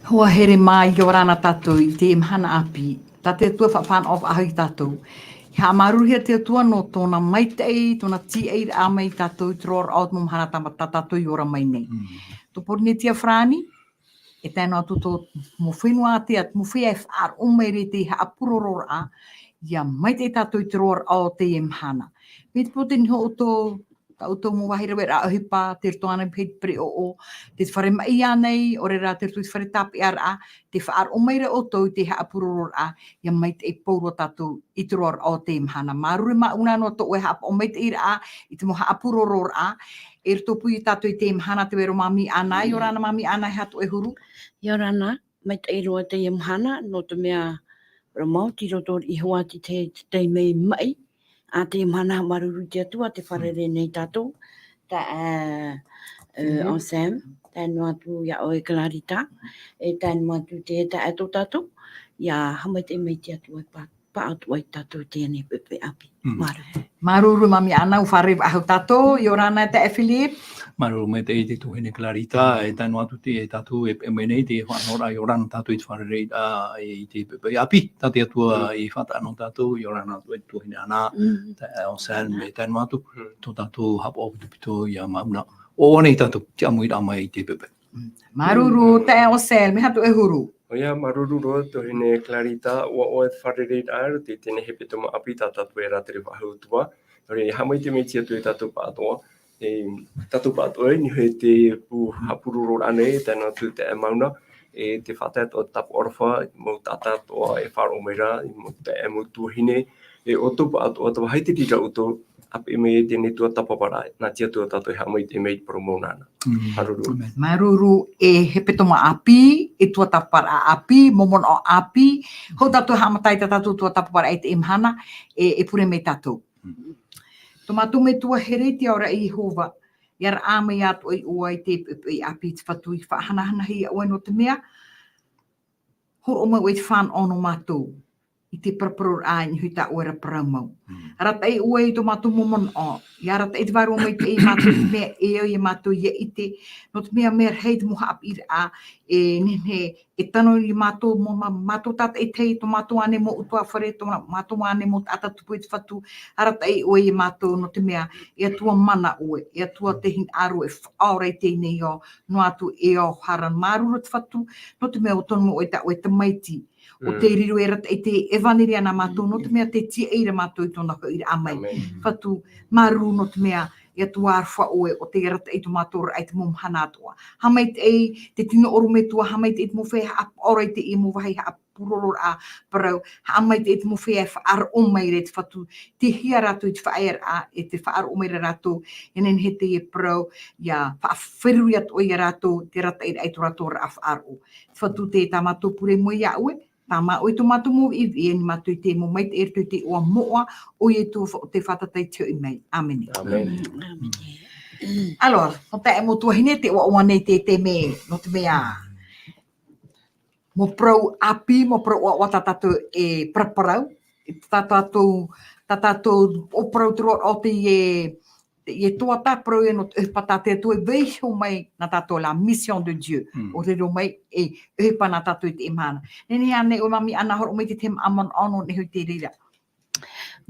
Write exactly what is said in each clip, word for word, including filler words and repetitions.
Hoa here mā, ʻia ora na tātou i teie mahana ʻāpī. Tā te Atua faʻafānaʻo faʻahou ia tātou. ʻIa haʻamāuruuruhia te Atua nō tōna maitaʻi, tōna tīaʻiraʻa mai ia tātou i te roaraʻa o te mau mahana tā, tā tātou i ora mai nei. Mm. Tō Pōrīnetia farāni, e tae noa atu tō mau fenua ātea, mau feiā e faʻaroʻo mai ra i te haʻapurororaʻa, ʻia maitaʻi tātou i te roaraʻa o teie mahana. Mai te peu tē niho ʻoutou, tā ʻoutou mau vāhi raveraʻa ʻohipa, tei roto ānei i te pereʻoʻo, te fare maʻi ānei, ʻaore rā tei roto i te fare tāpeʻaraʻa, tē faʻaroʻo mai ra ʻoutou i te haʻapurororaʻa, ʻia maitaʻi pauroa tātou i te roaraʻa o teie mahana. Māuruuru māʻua noa tō ʻoe haʻapaʻo maitaʻiraʻa i te mau haʻapurororaʻa, e rave atu ia tātou i teie mahana, tē vai ra ʻo Māmī Ana, ʻia ora na Māmī Ana, e aha tō ʻoe huru? ʻIa ora na, maitaʻi roa teie mahana, nō te mea, ʻaore mau, tei roto i te hoatu te, te taime maʻi, ā, teie mahana māuruuru i te Atua, tē fārerei nei ia tātou, tā, ā, ā, Anselme, tae noa atu ia ʻoe Clarita, e tae noa atu te, tā, ā, tō tātou, ʻia haʻamaitaʻi mai te Atua e pā, pāʻatoʻa ia tātou i teie nei poʻipoʻi ʻāpī. Mm. Māuruuru. Māuruuru Māmī Ana, ʻua fārerei faʻahou tātou, ʻia ora na e taeaʻe Philippe. Māuruuru maitaʻi te tuahine Clarita, e tae noa atu te, e tātou e peʻe mai nei, te faʻanahoraʻa, ʻia ora na tātou i te fārereiraʻa, i te poʻipoʻi ʻāpī, tā te Atua i faʻataʻa nō tātou, ʻia ora na atu e te tuahine Ana, Mm. tā, e Anselme, e tae noa atu, tō tātou haʻapaʻo pitopito ia Māʻuna. ʻO ʻoia nei tātou, te ʻāmuiraʻa mai i te poʻipoʻi. Māuruuru, taeaʻe Anselme, e aha tō ʻoe huru? ʻOia, māuruuru roa, tuahine Clarita, ʻua ʻoaʻoa te fārereiraʻa, i teie nei hepetoma ʻāpī tā tātou e rātere faʻahou atu ā. ʻAore, haʻamaitaʻi mai te Atua ia tātou pāʻatoʻa. E, tātou pāʻatoʻa, i niʻa i te pū haʻapurororaʻa nei, tae noa atu taeaʻe Māʻuna, e te faʻatae atoʻa tāpaʻo aroha, mau taʻata atoʻa e faʻaroʻo mai ra, mau taeaʻe, mau tuahine, e ʻoutou pāʻatoʻa, atoʻa, haere atu ra ʻoutou, ʻa peʻe mai i teie nei tuatāpaparaʻa, nā te Atua tātou e haʻamaitaʻi mai i te parau mau nānā. Mm. Māuruuru. Amen. Māuruuru e hepetoma ʻāpī, e tuatāpaparaʻa ʻāpī, mau manaʻo ʻāpī, hou tātou e haʻamata i tā tātou tuatāpaparaʻa i teie mahana, e, e pure mai tātou. Mm. Tō mātou Metua here i te ao raʻi Iehova, ʻia raʻa mai atoʻa ʻoe i te poʻipoʻi ʻāpī te Fatu, i faʻahanahanahia ʻoe nō te mea, hōroʻa mai ʻoe i te fānaʻo nō mātou i te paraparau i niʻa i tā ʻoe ra parau mau. Mm. Arataʻi ʻoe i tō mātou mau manaʻo, ʻia arataʻi te Vārua Maitaʻi ia mātou i te mea e au ia mātou ʻia ʻite, nō te mea mea rahi te mau haʻapiʻiraʻa e nehenehe e tano ia mātou, mau, mā-, mātou tātaʻitahi, tō mātou ānei mau ʻutuāfare, tō mātou ānei mau taʻata tupu e te Fatu, arataʻi ʻoe ia mātou nō te mea, e Atua mana ʻoe, e Atua te hinaʻaro e faʻaora i teie nei ao, noa atu e ao hara. Māuruuru te Fatu, nō te mea ʻo tō ʻoe tā ʻoe tamaiti, ʻo te Mm. riro e arataʻi te ʻevaneria nā mātou, nō te mea tē tīaʻi ra mātou i tōna hoʻiraʻa mai. Amen. Fatu, māuruuru nō te mea, e Atua aroha ʻoe, ʻo tē arataʻi i tō mātou raʻi i te mau mahana atoʻa. Haʻamaitaʻi te tino ʻorometua, haʻamaitaʻi te mau feiā e haʻapaʻo ra i teie mau vāhi haʻapurororaʻa parau, haʻamaitaʻi te mau feiā e faʻaroʻo mai ra i te Fatu, tei hea rātou i te faʻaearaʻa, e tē faʻaroʻo mai ra rātou, e nehenehe teie parau, ʻia faʻaferuri atoʻa ia rātou, te arataʻiraʻa i tō rātou oraraʻa faʻaroʻo. Fatu, tē tā mātou pure mai iā ʻoe, tā māʻoe tō mātou mau viʻiviʻi, e ani mātou i te mau maitaʻi i roto i te iʻoa moʻa, ʻoia atoʻa te fātata i te hoʻi mai. ʻĀmene. ʻĀmene. ʻĀmene. Alors, nō taeaʻe mau tuahine, tē ʻoaʻoa nei te, te mea, nō te mea, mau parau ʻāpī, mau parau ʻoaʻoa tā tātou e paraparau, tā tātou, tā tātou ʻōparau te roaraʻa o teie, teie tuatāpaparaʻa parau e nō te ʻohipa tā te Atua e vaiiho mai nā tātou, la mission de Dieu. Mm. ʻO riro mai e ʻohipa nā tātou i teie mahana. Nehenehe ānei ʻoe Māmī Ana, hōroʻa mai i te tahi mau manaʻo nō niʻa i te reira?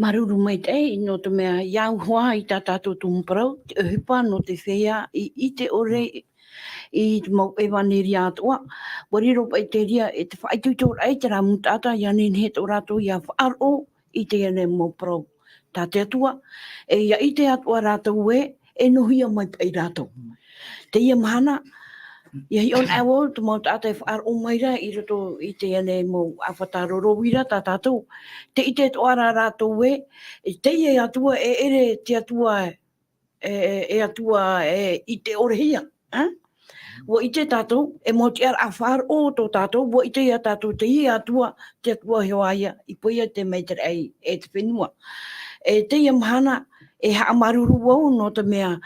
Māuruuru maitaʻi, nō te mea ʻia au hoʻi i tā tātou tumu parau, te ʻohipa nō te feiā i, i ʻite ʻore i te mau ʻevaneria atoʻa. ʻUa riro paʻi te reira e te faʻaitoitoraʻa i terā mau taʻata, ʻia nehenehe atoʻa rātou ʻia faʻaroʻo i teie nei mau parau tā te Atua, e ʻia ʻite atoʻa rātou ē, e nō hea mai paʻi rātou. Teie mahana, ʻia hiʻo anaʻe vau, te mau taʻata e faʻaroʻo mai ra i roto i teie nei mau ʻāfata roro uira tā tātou. Tē ʻite atoʻa ra rātou ē, e teie Atua e ʻere te Atua e, e, e Atua e ʻite ʻore hia, ā? ʻUa ʻite tātou, e mau tiʻaraʻa faʻaroʻo tō tātou, ʻua ʻite ia tātou teie Atua, te Atua iho ā ia, i poʻia te mea i te raʻi e te fenua. E teie mahana, e haʻamāuruuru vau nō te mea,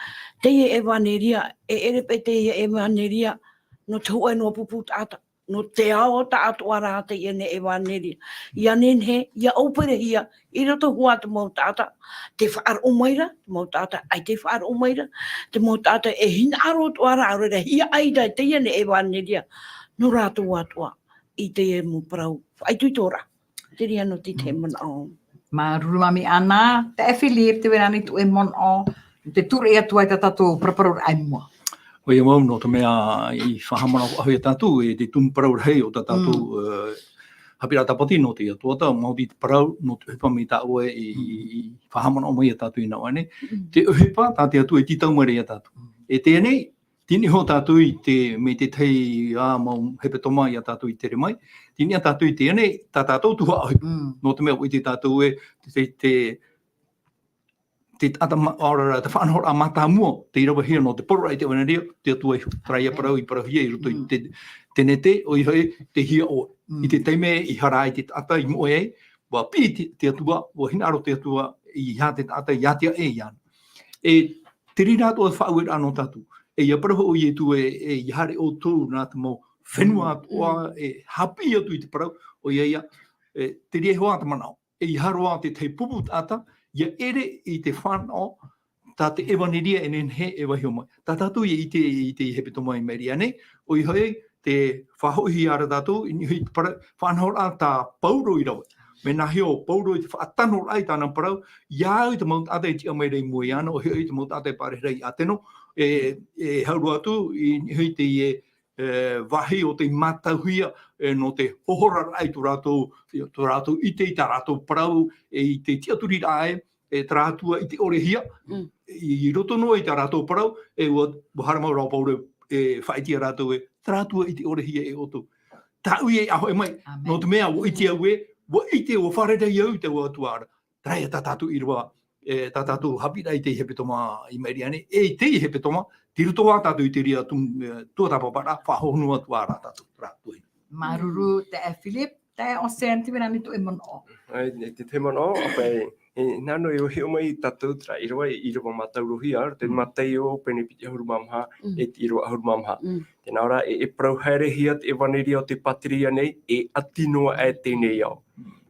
teie ʻevaneria, e ʻere paʻi teie ʻevaneria, nō te hōʻē noa pupu taʻata, nō te ao taʻatoʻa rā teie nei ʻevaneria. ʻIa nehenehe, ʻia ʻōperehia, i roto hoʻi te mau taʻata, tē faʻaroʻo mai ra, te mau taʻata ʻaita e faʻaroʻo mai ra, te mau taʻata e hinaʻaro atoʻa ra, ʻaore rā hiaʻai ra i teie nei ʻevaneria. nō rātou atoʻa i teie mau parau faʻaitoitoraʻa. Te reira nō te tahi manaʻo. Māuruuru maitaʻi Ana, taeaʻe Philip, tē vai ra ānei tō ʻoe manaʻo, te tūraʻi atu ai tā tātou paraparau i mua. ʻOia mau, nō te mea i faʻahaʻamanaʻo faʻahou ia tātou, e te tumu parau rahi o tā tātou, Mm. e, haʻapiʻiraʻa tāpati nō te Atua, tā maoti te parau, nō te ʻohipa mai tā ʻoe i, i, i faʻahaʻamanaʻo mai ia tātou i nā ʻō nei. Mm. Te ʻohipa, tā te Atua e tītau mai ra ia tātou. Mm. E teie nei, tei niʻa iho tātou i te, mai te tahi, ā, mau hepetoma ia tātou i tere mai. Tei niʻa tātou i teie nei, tā tātou tuhaʻa ʻohipa. Mm. Nō te mea, ʻua ʻite tātou ē, te, te, te taʻata ma-, ʻaore rā, te faʻanahoraʻa mātāmua, tei ravehia nō te parau i te ʻevanelia, te Atua iho, terā ia parau i parauhia i roto i Mm. te, Tenete, ʻoia hoʻi, te hiaʻoe. Mm. I te taime i hara ai te taʻata i moʻe ai, ʻua piʻi te, te Atua, ʻua hinaʻaro te Atua, ia te taʻata, ia te aʻe iāna. E, te reira atoʻa faʻaueraʻa nō tātou. E, ʻia parau hoʻi ʻo Ietu ē, e, ʻia haere ʻoutou nā te mau fenua atoʻa, Mm. e, haʻapiʻi atu i te parau, ʻoia ia, e, te reira iho ā te manaʻo. E, ʻeiaha roa te tahi pupu taʻata, ʻia ʻere i te fānaʻo, tā te ʻevanelia e nehenehe e vaiiho mai. Tā tātou i ʻite i te hepetoma i maʻiri aʻe nei, ʻoia hoʻi, te faʻahoʻihia ra tātou, i niʻa i te para-, faʻanahoraʻa tā Pauro i rave. Mea nāhea ʻo Pauro i te faʻatanoraʻa i tāna parau, ia au i te mau taʻata e tiʻa mai ra i mua iāna, ʻoia hoʻi te mau taʻata e pārahi ra i Ateno, e, e hau roa atu, i niʻa i te, e, e, vāhi o tei mātauhia, e, nō te hohoraraʻa i tō rātou, tō rātou ʻite i tā rātou parau, e, i te tiʻaturiraʻa ē, e, terā Atua ʻite-ʻore-hia, Mm. i, i roto noa i tā rātou parau, e, ʻua, ʻua haere mai ra ʻo Pauro, e, faʻaʻite ia rātou ē, terā Atua ʻite-ʻore-hia e ʻoutou. Tāʻu ia e ʻāhoʻi mai, Amen. Nō te mea, ʻua ʻite au ē, ʻua ʻite, ʻua fārerei au i taua Atua ra. Terā ia tā tātou ʻīrava, e, tā tātou haʻapiʻiraʻa i te hepetoma i maʻiri aʻe nei, e i te hepetoma, tei roto ā tātou i te reira tu-, e, tuatāpaparaʻa, faʻahohonu atu ā rā tātou, terā tuahine. Māuruuru, Mm. taeaʻe Philip, taeaʻe Ocean, tē vai ra ānei tō ʻoe manaʻo. ʻAe, e te, te manaʻo, ʻa paʻi, e, nā ʻō nei, ʻua hiʻo mai tātou terā ʻīrava, e ʻīrava mātaurohia, te Mm. Mataio, pene piti ʻahuru mā maha, Mm. e te ʻīrava ʻahuru mā maha. Mm. Tē nā ʻō ra, e, e parau haerehia te ʻevanelia o te pātireia nei, e ʻati noa aʻe teie nei ao.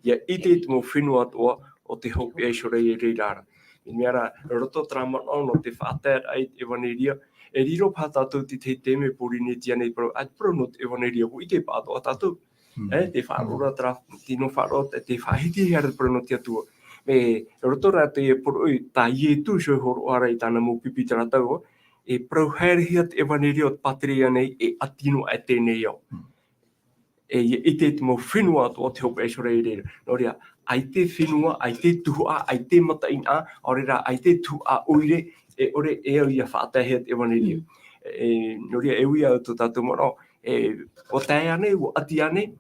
ʻIa ʻite te mau fenua atoʻa o te hopeʻa Iseraela i reira ra. I mea ra, roto terā manaʻo nō te faʻataeraʻa i te ʻevanelia, e riro paha tātou te tahi taime Pōrīnetia nei parau, ʻaita parau nō te ʻevanelia, ʻua ʻite paha atoʻa tātou. Mm. E, te faʻaroʻo ra terā, tino faʻaroʻo, te, te faʻahitihia ra te parau nō te Atua. E, roto rā teie poroʻi, tā Ietu iho e hōroʻa ra i tāna mau pipi terā tau, e parau haerehia te ʻevanelia o te pātireia nei, e ʻati noa aʻe teie nei ao. Mm. E, ʻia ʻite te mau fenua atoʻa o te hopeʻa Iseraela i reira. Nō reira, ʻaita e fenua, ʻaita e tuhaʻa, ʻaita e mataʻeinaʻa, ʻaore rā, ʻaita e tuhaʻa ʻoire, e ʻore e au ʻia faʻataehia te ʻevanelia. Mm. E, nō reira, e ui au tō tātou manaʻo, e, ʻua tae ānei, ʻua ʻati ānei,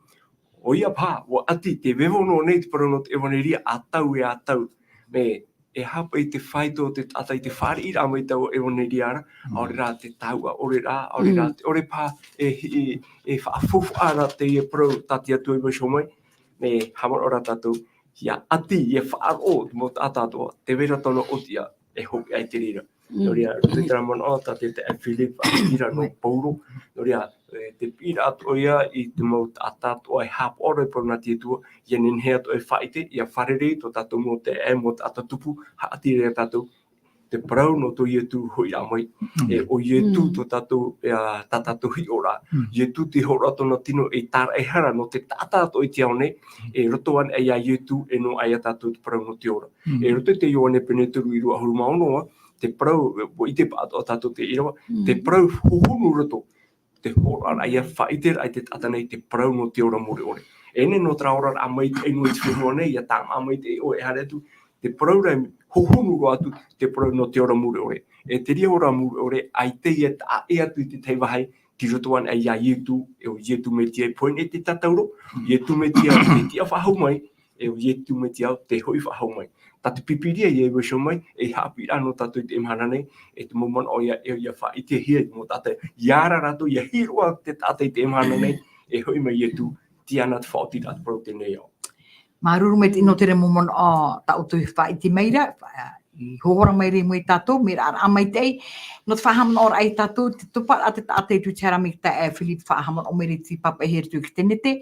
ʻoia paha, ʻua ʻati, tē vevo noa nei te parau nō te ʻevanelia, ʻa tau e ʻa tau. Mea, e aha paʻi te faito o te taʻata i te fāriʻiraʻa mai i taua ʻevanelia ra, Mm. ʻaore rā te tāuʻa ʻore rā, ʻaore rā Mm. te ʻore paha, e, e, e faʻafaufaʻa ra teie parau tā te Atua i vaiiho mai, e haʻamanaʻo ra tātou, ʻia ʻati, ʻia faʻaroʻo, te mau taʻata atoʻa, tē vai ra tōna ʻōtiʻa, e hopeʻa i te reira. Mm. Nō reira, roto i terā manaʻo, tā te, te Philip, ʻaita ra nō Pauro, nō reira, e, te piʻiraʻa atoʻa ia i te mau taʻata atoʻa e haʻapaʻo ra i te parau nā te Atua, ʻia nehenehe atoʻa e faʻaʻite, ʻia fārerei tō tātou mau taeaʻe, mau taʻata tupu, haʻati ra ia tātou, te parau nō tō Ietu hoʻiraʻa mai, Mm. e, ʻo Ietu Mm. tō tātou, e, ā, tā tātou hiʻoraʻa. Mm. Ietu te hōroʻa tōna tino e tāraʻehara nō te taʻata atoʻa i te ao nei, Mm. e roto anaʻe ia Ietu, e noaʻa ia tātou te parau nō te ora. Mm. E roto i te Ioane pene toru ʻīrava ʻahuru mā ono, te parau, ʻua ʻite paha atoʻa tātou teie ʻīrava, Mm. te parau hohonu roto, te hōroʻaraʻa ia, faʻaʻiteraʻa i te taʻata nei te parau nō te ora mure ʻore. E nehenehe nō terā oraraʻa maitaʻi noa i te fenua nei, ʻia tāmā maitaʻi ʻoe e haere atu, te parau rā hohonu roa atu, te parau nō te ora mure ʻore. E te reira ora mure ʻore, ʻaita ia taʻa ʻē atu i te tahi vāhi, tei roto anaʻe ia Ietu, e ʻo Ietu Metia, e pohe nei te tātauro, Mm. Ietu Metia, te tiʻa faʻahou mai, e ʻo Ietu Metia, te hoʻi faʻahou mai. Tā te Pīpīria ia i vaiiho mai, e haʻapiʻiraʻa nō tātou i teie mahana nei, e te mau manaʻo ia, e, ʻia faʻaʻitehia i te mau taʻata, ʻia ara rātou, ʻia hiʻo roa te taʻata i teie mahana nei, e hoʻi mai Ietu, tiʻa na te faʻaotiraʻa te parau teie nei ao. Māuruuru maitaʻi nō terā mau manaʻo tā ʻoutou i faʻaʻite mai ra, fa-, i hohora mai ra i mua ia tātou, mea raʻaraʻa maitaʻi, nō te faʻahaʻamanaʻoraʻa ia tātou, te topa ra te taʻata e tū te hara mai te taeaʻe Philip faʻahaʻamanaʻo mai ra i te pāpaʻihia i roto i te Tenete,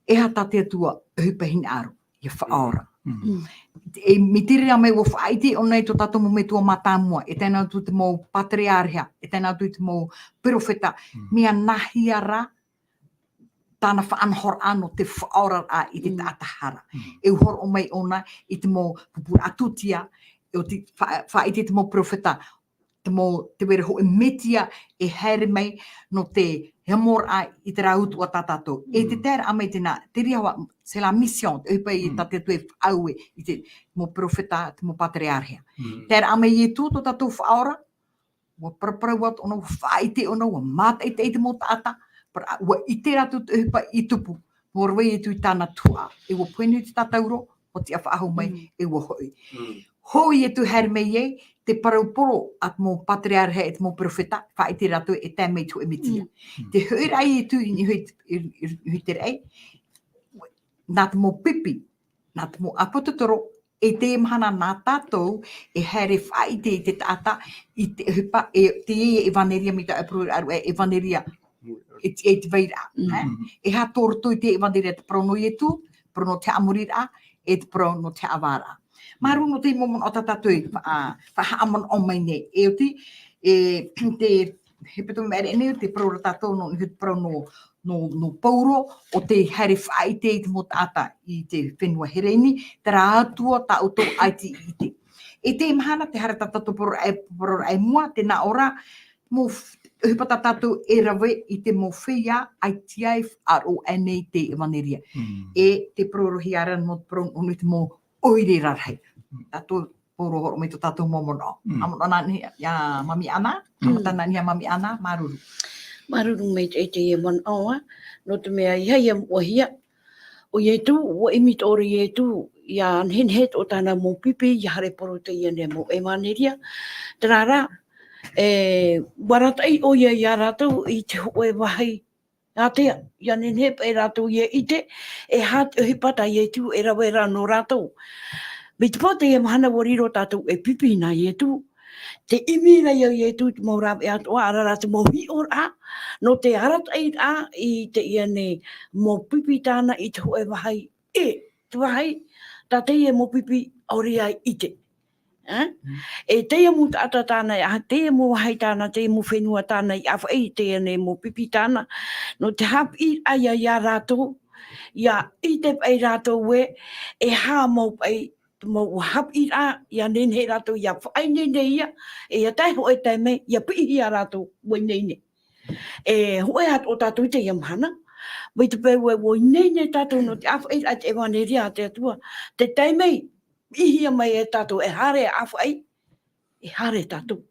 e aha tā te Atua, ʻohipa hinaʻaro, ʻia faʻaora. Mm. Mm. E, mai te reira mai ʻua faʻaʻite ʻōna i tō tātou mau metua mātāmua, e tae noa atu te mau pātereāreha, e tae noa atu te mau perofeta, Mm. mea nāhea rā, tāna faʻanahoraʻa nō te faʻaoraraʻa i te taʻata hara. E ua horoʻa mai ʻōna i te mau pupuraʻa tūtia, e ʻo te fa-, faʻaʻite te mau perofeta, te mau, te vai ra hōʻē Metia e haere mai nō te haʻamoraʻa i te rā utuʻa tā tātou. E te taeraʻa mai tēnā, te reira hoʻi, c'est la mission, te ʻohipa i tā tātou e faʻaue i te mau perofeta, te mau paterearehea. Taeraʻa mai Ietu tō tātou faʻaora, ua paraparau atu ʻōna, ua faʻaʻite ʻōna, ua mātaʻitaʻi te mau taʻata, parau, ua ʻite rātou te ʻohipa i tupu, nō reira Ietu i tāna tuhaʻa, e ua pohe nui te tātauro, ua tiʻa faʻahou mai, e ua hoʻi. Hoʻi Ietu haere mai ai, te parau poro a te mau paterearehea e te mau perofeta, faʻaʻite rātou e tae mai te hōʻē Metia. Te hoʻiraʻa Ietu i niʻa i, i, i, i te raʻi, nā te mau pipi, nā te mau ʻāpōsetolo, e teie mahana nā tātou e haere faʻaʻite i te taʻata, i te ʻohipa, e, teie ʻevaneria mai tā ʻoe e parau ra, e ʻevaneria, e te, e te vairaʻa, e? E aha tō roto i te ʻevaneria, te parau nō Ietu, parau nō te haʻamoriraʻa, e te parau nō te haʻavāraʻa. Māuruuru nō te mau manaʻo tā tātou i fa-, faʻahaʻamanaʻo mai nei, e oti, e, te hepetoma i maʻiri aʻe nei, te parau ra tātou nō, nō te parau nō, nō, nō Pauro, ʻo tē haere faʻaʻite i te mau taʻata i te fenua Hereni, terā Atua tā ʻoutou ʻaita i ʻite. E teie mahana, tē haere tā tātou parau ra e, parau ra e mua, tē nā ʻō ra, mau f-, ʻohipa tā tātou e rave i te mau feiā, ʻaita e faʻaroʻo aʻe nei te ʻevaneria. E te parau rohi ra nō te parau, nō te mau ʻoire rarahi. Tātou Pauro horoʻa mai tō tātou mau manaʻo. Haʻamanaʻo nā niʻa iā Mami Ana, haʻamata nā niʻa iā Mami Ana, māuruuru. Māuruuru maitaʻi i teie manaʻo, nō te mea ʻeiaha ia moʻehia, ʻo Ietu, ua ʻimi atoʻa ra Ietu, ʻia nehenehe atoʻa tāna mau pipi, ʻia haere poro i teie nei mau ʻevaneria. Terā rā, e, ua arataʻi ʻoia iā rātou i te hōʻē vāhi ātea, ʻia nehenehe paʻi rātou ʻia ʻite, e aha te ʻohipa tā Ietu e rave ra nō rātou. Mai te peu teie mahana ua riro tātou e pipi nā Ietu. Tē ʻimi ra iā Ietu te mau rāveʻa atoʻa, ʻaore rā te mau hiʻoraʻa, nō te arataʻiraʻa i teie nei mau pipi tāna i te hōʻē vāhi. E, te vāhi, tā teie mau pipi ʻaore ia i ʻite. E? E teie mau taʻata tāna, e, teie mau vāhi tāna, teie mau fenua tāna i ʻāfaʻi i teie nei mau pipi tāna. Nō te haʻapiʻiraʻa iā, iā rātou, ʻia ʻite paʻi rātou ē, e aha mau paʻi, te mau haʻapiʻiraʻa, ʻia nehenehe rātou ʻia faʻaineinehia, e ʻia tae hōʻē taime, ʻia piʻihia rātou, ʻua ineine. E hōʻē atoʻa tātou i teie mahana, mai te peu ē ʻua ineine tātou nō te ʻāfaʻiraʻa i te ʻevaneria a te Atua, te taime, piʻihia mai e tātou e haere ʻāfaʻi, e haere tātou.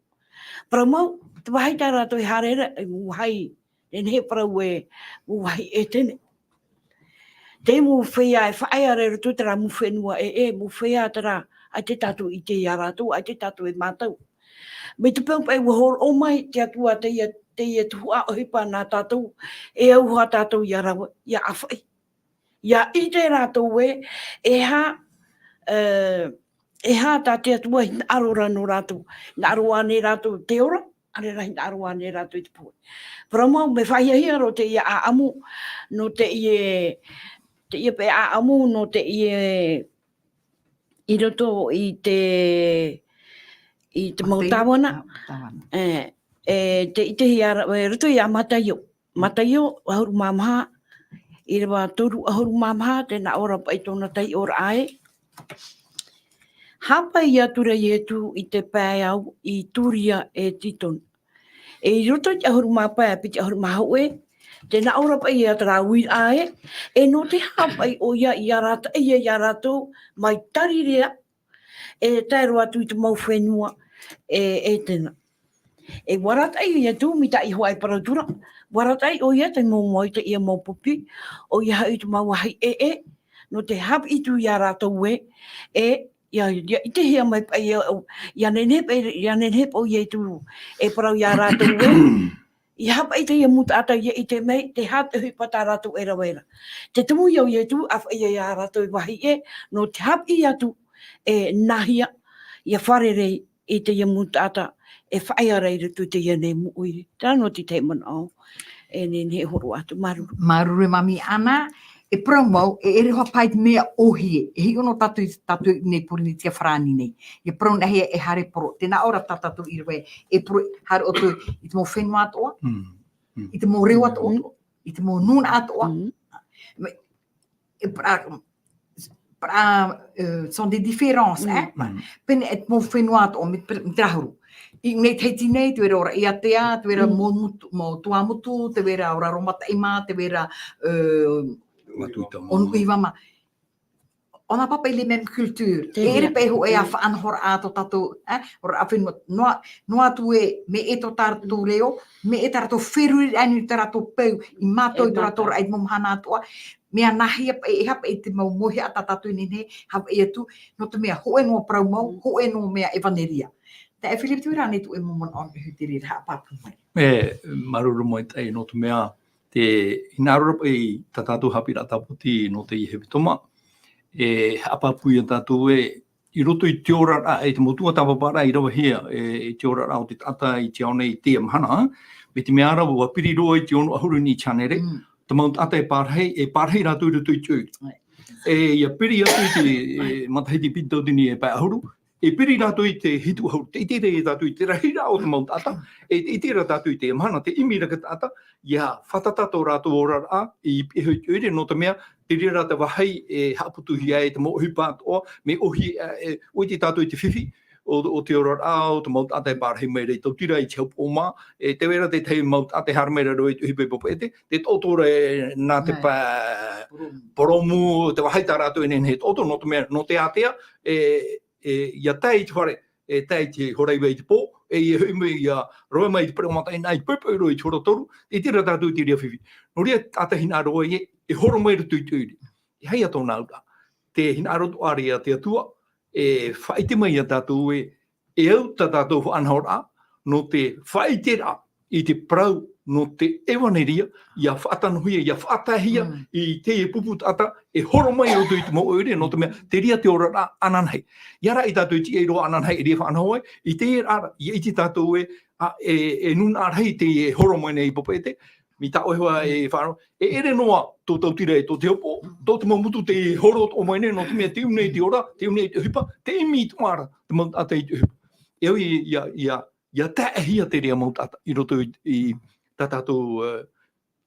Parau mau, te vāhi tā rātou e haere ra, e mau vāhi, nehenehe parau ē, mau vāhi ʻētene. Te mau feiā e faʻaea ra i roto i terā mau fenua ʻē, e, mau feiā terā, ʻaita tātou i ʻite iā rātou, ʻaita tātou e mātau. Mai te peu paʻi ʻua hōroʻa mai te Atua teie, teie tuhaʻa ʻohipa nā tātou, e au hoʻi tātou ʻia rave, ʻia ʻāfaʻi. ʻIa ʻite rātou ē, e aha, e, e aha tā te Atua e hinaʻaro ra nō rātou, hinaʻaro ānei rātou i te ora, ʻaore rā hinaʻaro ānei rātou i te pohe. Parau mau, mea faʻahiahia roa teie ʻāʻamu, nō teie, teie paʻi ʻāʻamu, nō teie, i roto i te, i te mau tāvana. Mau tāvana. E, e, tē ʻitehia ra, e, roto ia Mataio. Mataio, ʻahuru mā maha, ʻīrava toru ʻahuru mā maha, tē nā ʻō ra paʻi tōna taiʻoraʻa ē. Haʻapae atu ra Ietu i te pae au i Turia e Titona. E i roto i te ʻahuru mā pae, piti ʻahuru mā hōʻē, tē nā ʻō ra paʻi ia terā uiraʻa ē, e nō te aha paʻi ʻoia i arataʻi ai iā rātou, mai Tarirea, e tae roa atu i te mau fenua, e, ʻētene. E ua arataʻi Ietu, mai tā Iehova e parau atu ra, ua arataʻi ʻoia te mau moe i teie mau pipi, ʻoia hoʻi te mau vāhi ʻē, nō te haʻapiʻi atu iā rātou ē, e, ʻia, ʻia ʻitehia mai paʻi, ʻia, ʻia nehenehe paʻi, ʻia nehenehe paʻi ʻo Ietu, e parau iā rātou ē, ʻeiaha paʻi teie mau taʻata ʻia ʻite mai, te aha te ʻohipa tā rātou e rave ra. Te tumu ia ʻo Ietu, ʻāfaʻi iā rātou e vāhi ʻē, nō te haʻapiʻi atu, e nāhea, ʻia fārerei i teie mau taʻata, e faʻaea ra i roto i teie nei mau ʻoire. Terā noa te tahi manaʻo, e nehenehe e hōroʻa atu, māuruuru. Māuruuru e Mami Ana, e parau mau, e ʻere hoʻi paʻi te mea ʻōhie, e hiʻo noa tātou, tātou nei Pōrīnetia farāni nei. ʻIa parau nāhea e haere poro, tē nā ʻō ra tā tātou i rave, e poro, haere ʻoutou i te mau fenua atoʻa, i te mau reo atoʻa, i te mau nūnaʻa atoʻa. Mm. Me, e, parau, parau, e, sont des différences, hein? Mm. Pēnei e te mau fenua atoʻa, me, me te rahuru. I nei Tahiti nei, tē vai ra ʻo Raʻiātea, tē vai ra Mm. Motu, Mo Tuamotu, tē vai ra ʻo Raromataʻi mā, tē vai ra, e, Matuita mā. ʻO Nuʻuhiva mā. On n'a pas les mêmes cultures. Tē E ʻere paʻi hōʻē ā faʻanahoraʻa tō tātou, eh, ʻoraʻa fenua, noa, noa atu ē, mea ʻē tō tātou reo, mea ʻē tā rātou feruriraʻa i niʻa i tā rātou peu, i mātau i tō rātou raʻi i te mau mahana atoʻa, mea nāhea paʻi, e aha paʻi te mau mauhaʻa tā tātou i nehenehe, Havaiʻi atu, nō te mea hōʻē noa parau mau, hōʻē noa mea ʻevaneria. Taeaʻe Philippe, tē vai ra ānei tō ʻoe mau manaʻo i te reira haʻapāpū mai? E, māuruuru maitaʻi nō te mea, tē hinaʻaro ra paʻi tā tātou haʻapiʻiraʻa tāpati nō teie hepetoma, e haʻapāpū ia tātou ē, i roto i te oraraʻa, e te mau tuatāpaparaʻa i ravehia, e, i te oraraʻa o te taʻata i te ao nei i teie mahana, mai te mea ra, ʻua piri roa i te ono ʻahuru i te hānere, Mm. te mau taʻata e pārahi, e pārahi rātou i roto i te ʻoire. Right. E, ʻia piri atu i te, e, matahiti piti tauatini e pae ʻahuru, e piri rātou i te hitu ʻahuru, tē ʻite ra tātou i te rahiraʻa o te mau taʻata, e tē ʻite ra tātou i te mahana, tē ʻimi ra te taʻata, ʻia fātata tō rātou oraraʻa, i pihaʻi i te ʻoire, nō te mea, te reira te vāhi e haʻaputuhia ai te mau ʻohipa atoʻa, mea ʻohi, e, e, ʻoia tātou i te fifi, o, o te oraraʻa, o te mau taʻata e pārahi mai ra i Tautira, i te hau poʻo mā, e, tē vai ra te tahi mau taʻata e haere mai ra roa i te ʻohipa i Papeʻete, tē toʻotoʻo ra e, nā te Right. pa-, Poromu. poromu, te vāhi tā rātou e nehenehe e toʻotoʻo, nō te mea, nō te ātea, e, e, ʻia tae i te fare, e tae i te horaiva i te pō, e ʻia hoʻi mai ʻia roaʻa mai i te parau mataʻeinaʻa i te poʻipoʻi roa i te hora toru, tē ʻite ra tātou i te reira fifi. Nō reira, taʻata hinaʻaro ē, e horo mai i roto i te ʻoire. E aha ia tōna auraʻa? Tē hinaʻaro atoʻa ra te Atua, e faʻaʻite mai ia tātou ē, e au tā tātou faʻanahoraʻa, nō te faʻaʻiteraʻa i te parau nō te ʻevaneria, ʻia faʻatanohia, ʻia faʻataehia Mm. i teie pupu taʻata, e horo mai i roto i te mau ʻoire, nō te mea, te reira te oraraʻa ananahi. ʻIa rā ia tātou i te ʻīrava ananahi, e reira faʻanaho ai, i teie rā, ʻia ʻite tātou ē, a, e, e nūnaʻa rahi teie e horo mai nei i Papeʻete, mai tā ʻoe hoʻi e faʻanaho, e ʻere noa tō Tautira e tō Teahupoʻo, tō te mau motu tē horo atoʻa mai nei, nō te mea tē ʻū nei te ora, tē ʻū nei te ʻohipa, tē ʻimi atoʻa ra te mau taʻata i te ʻohipa. E au ʻia, ʻia, ʻia taeaʻehia te reira mau taʻata i roto i, i tā tātou, e,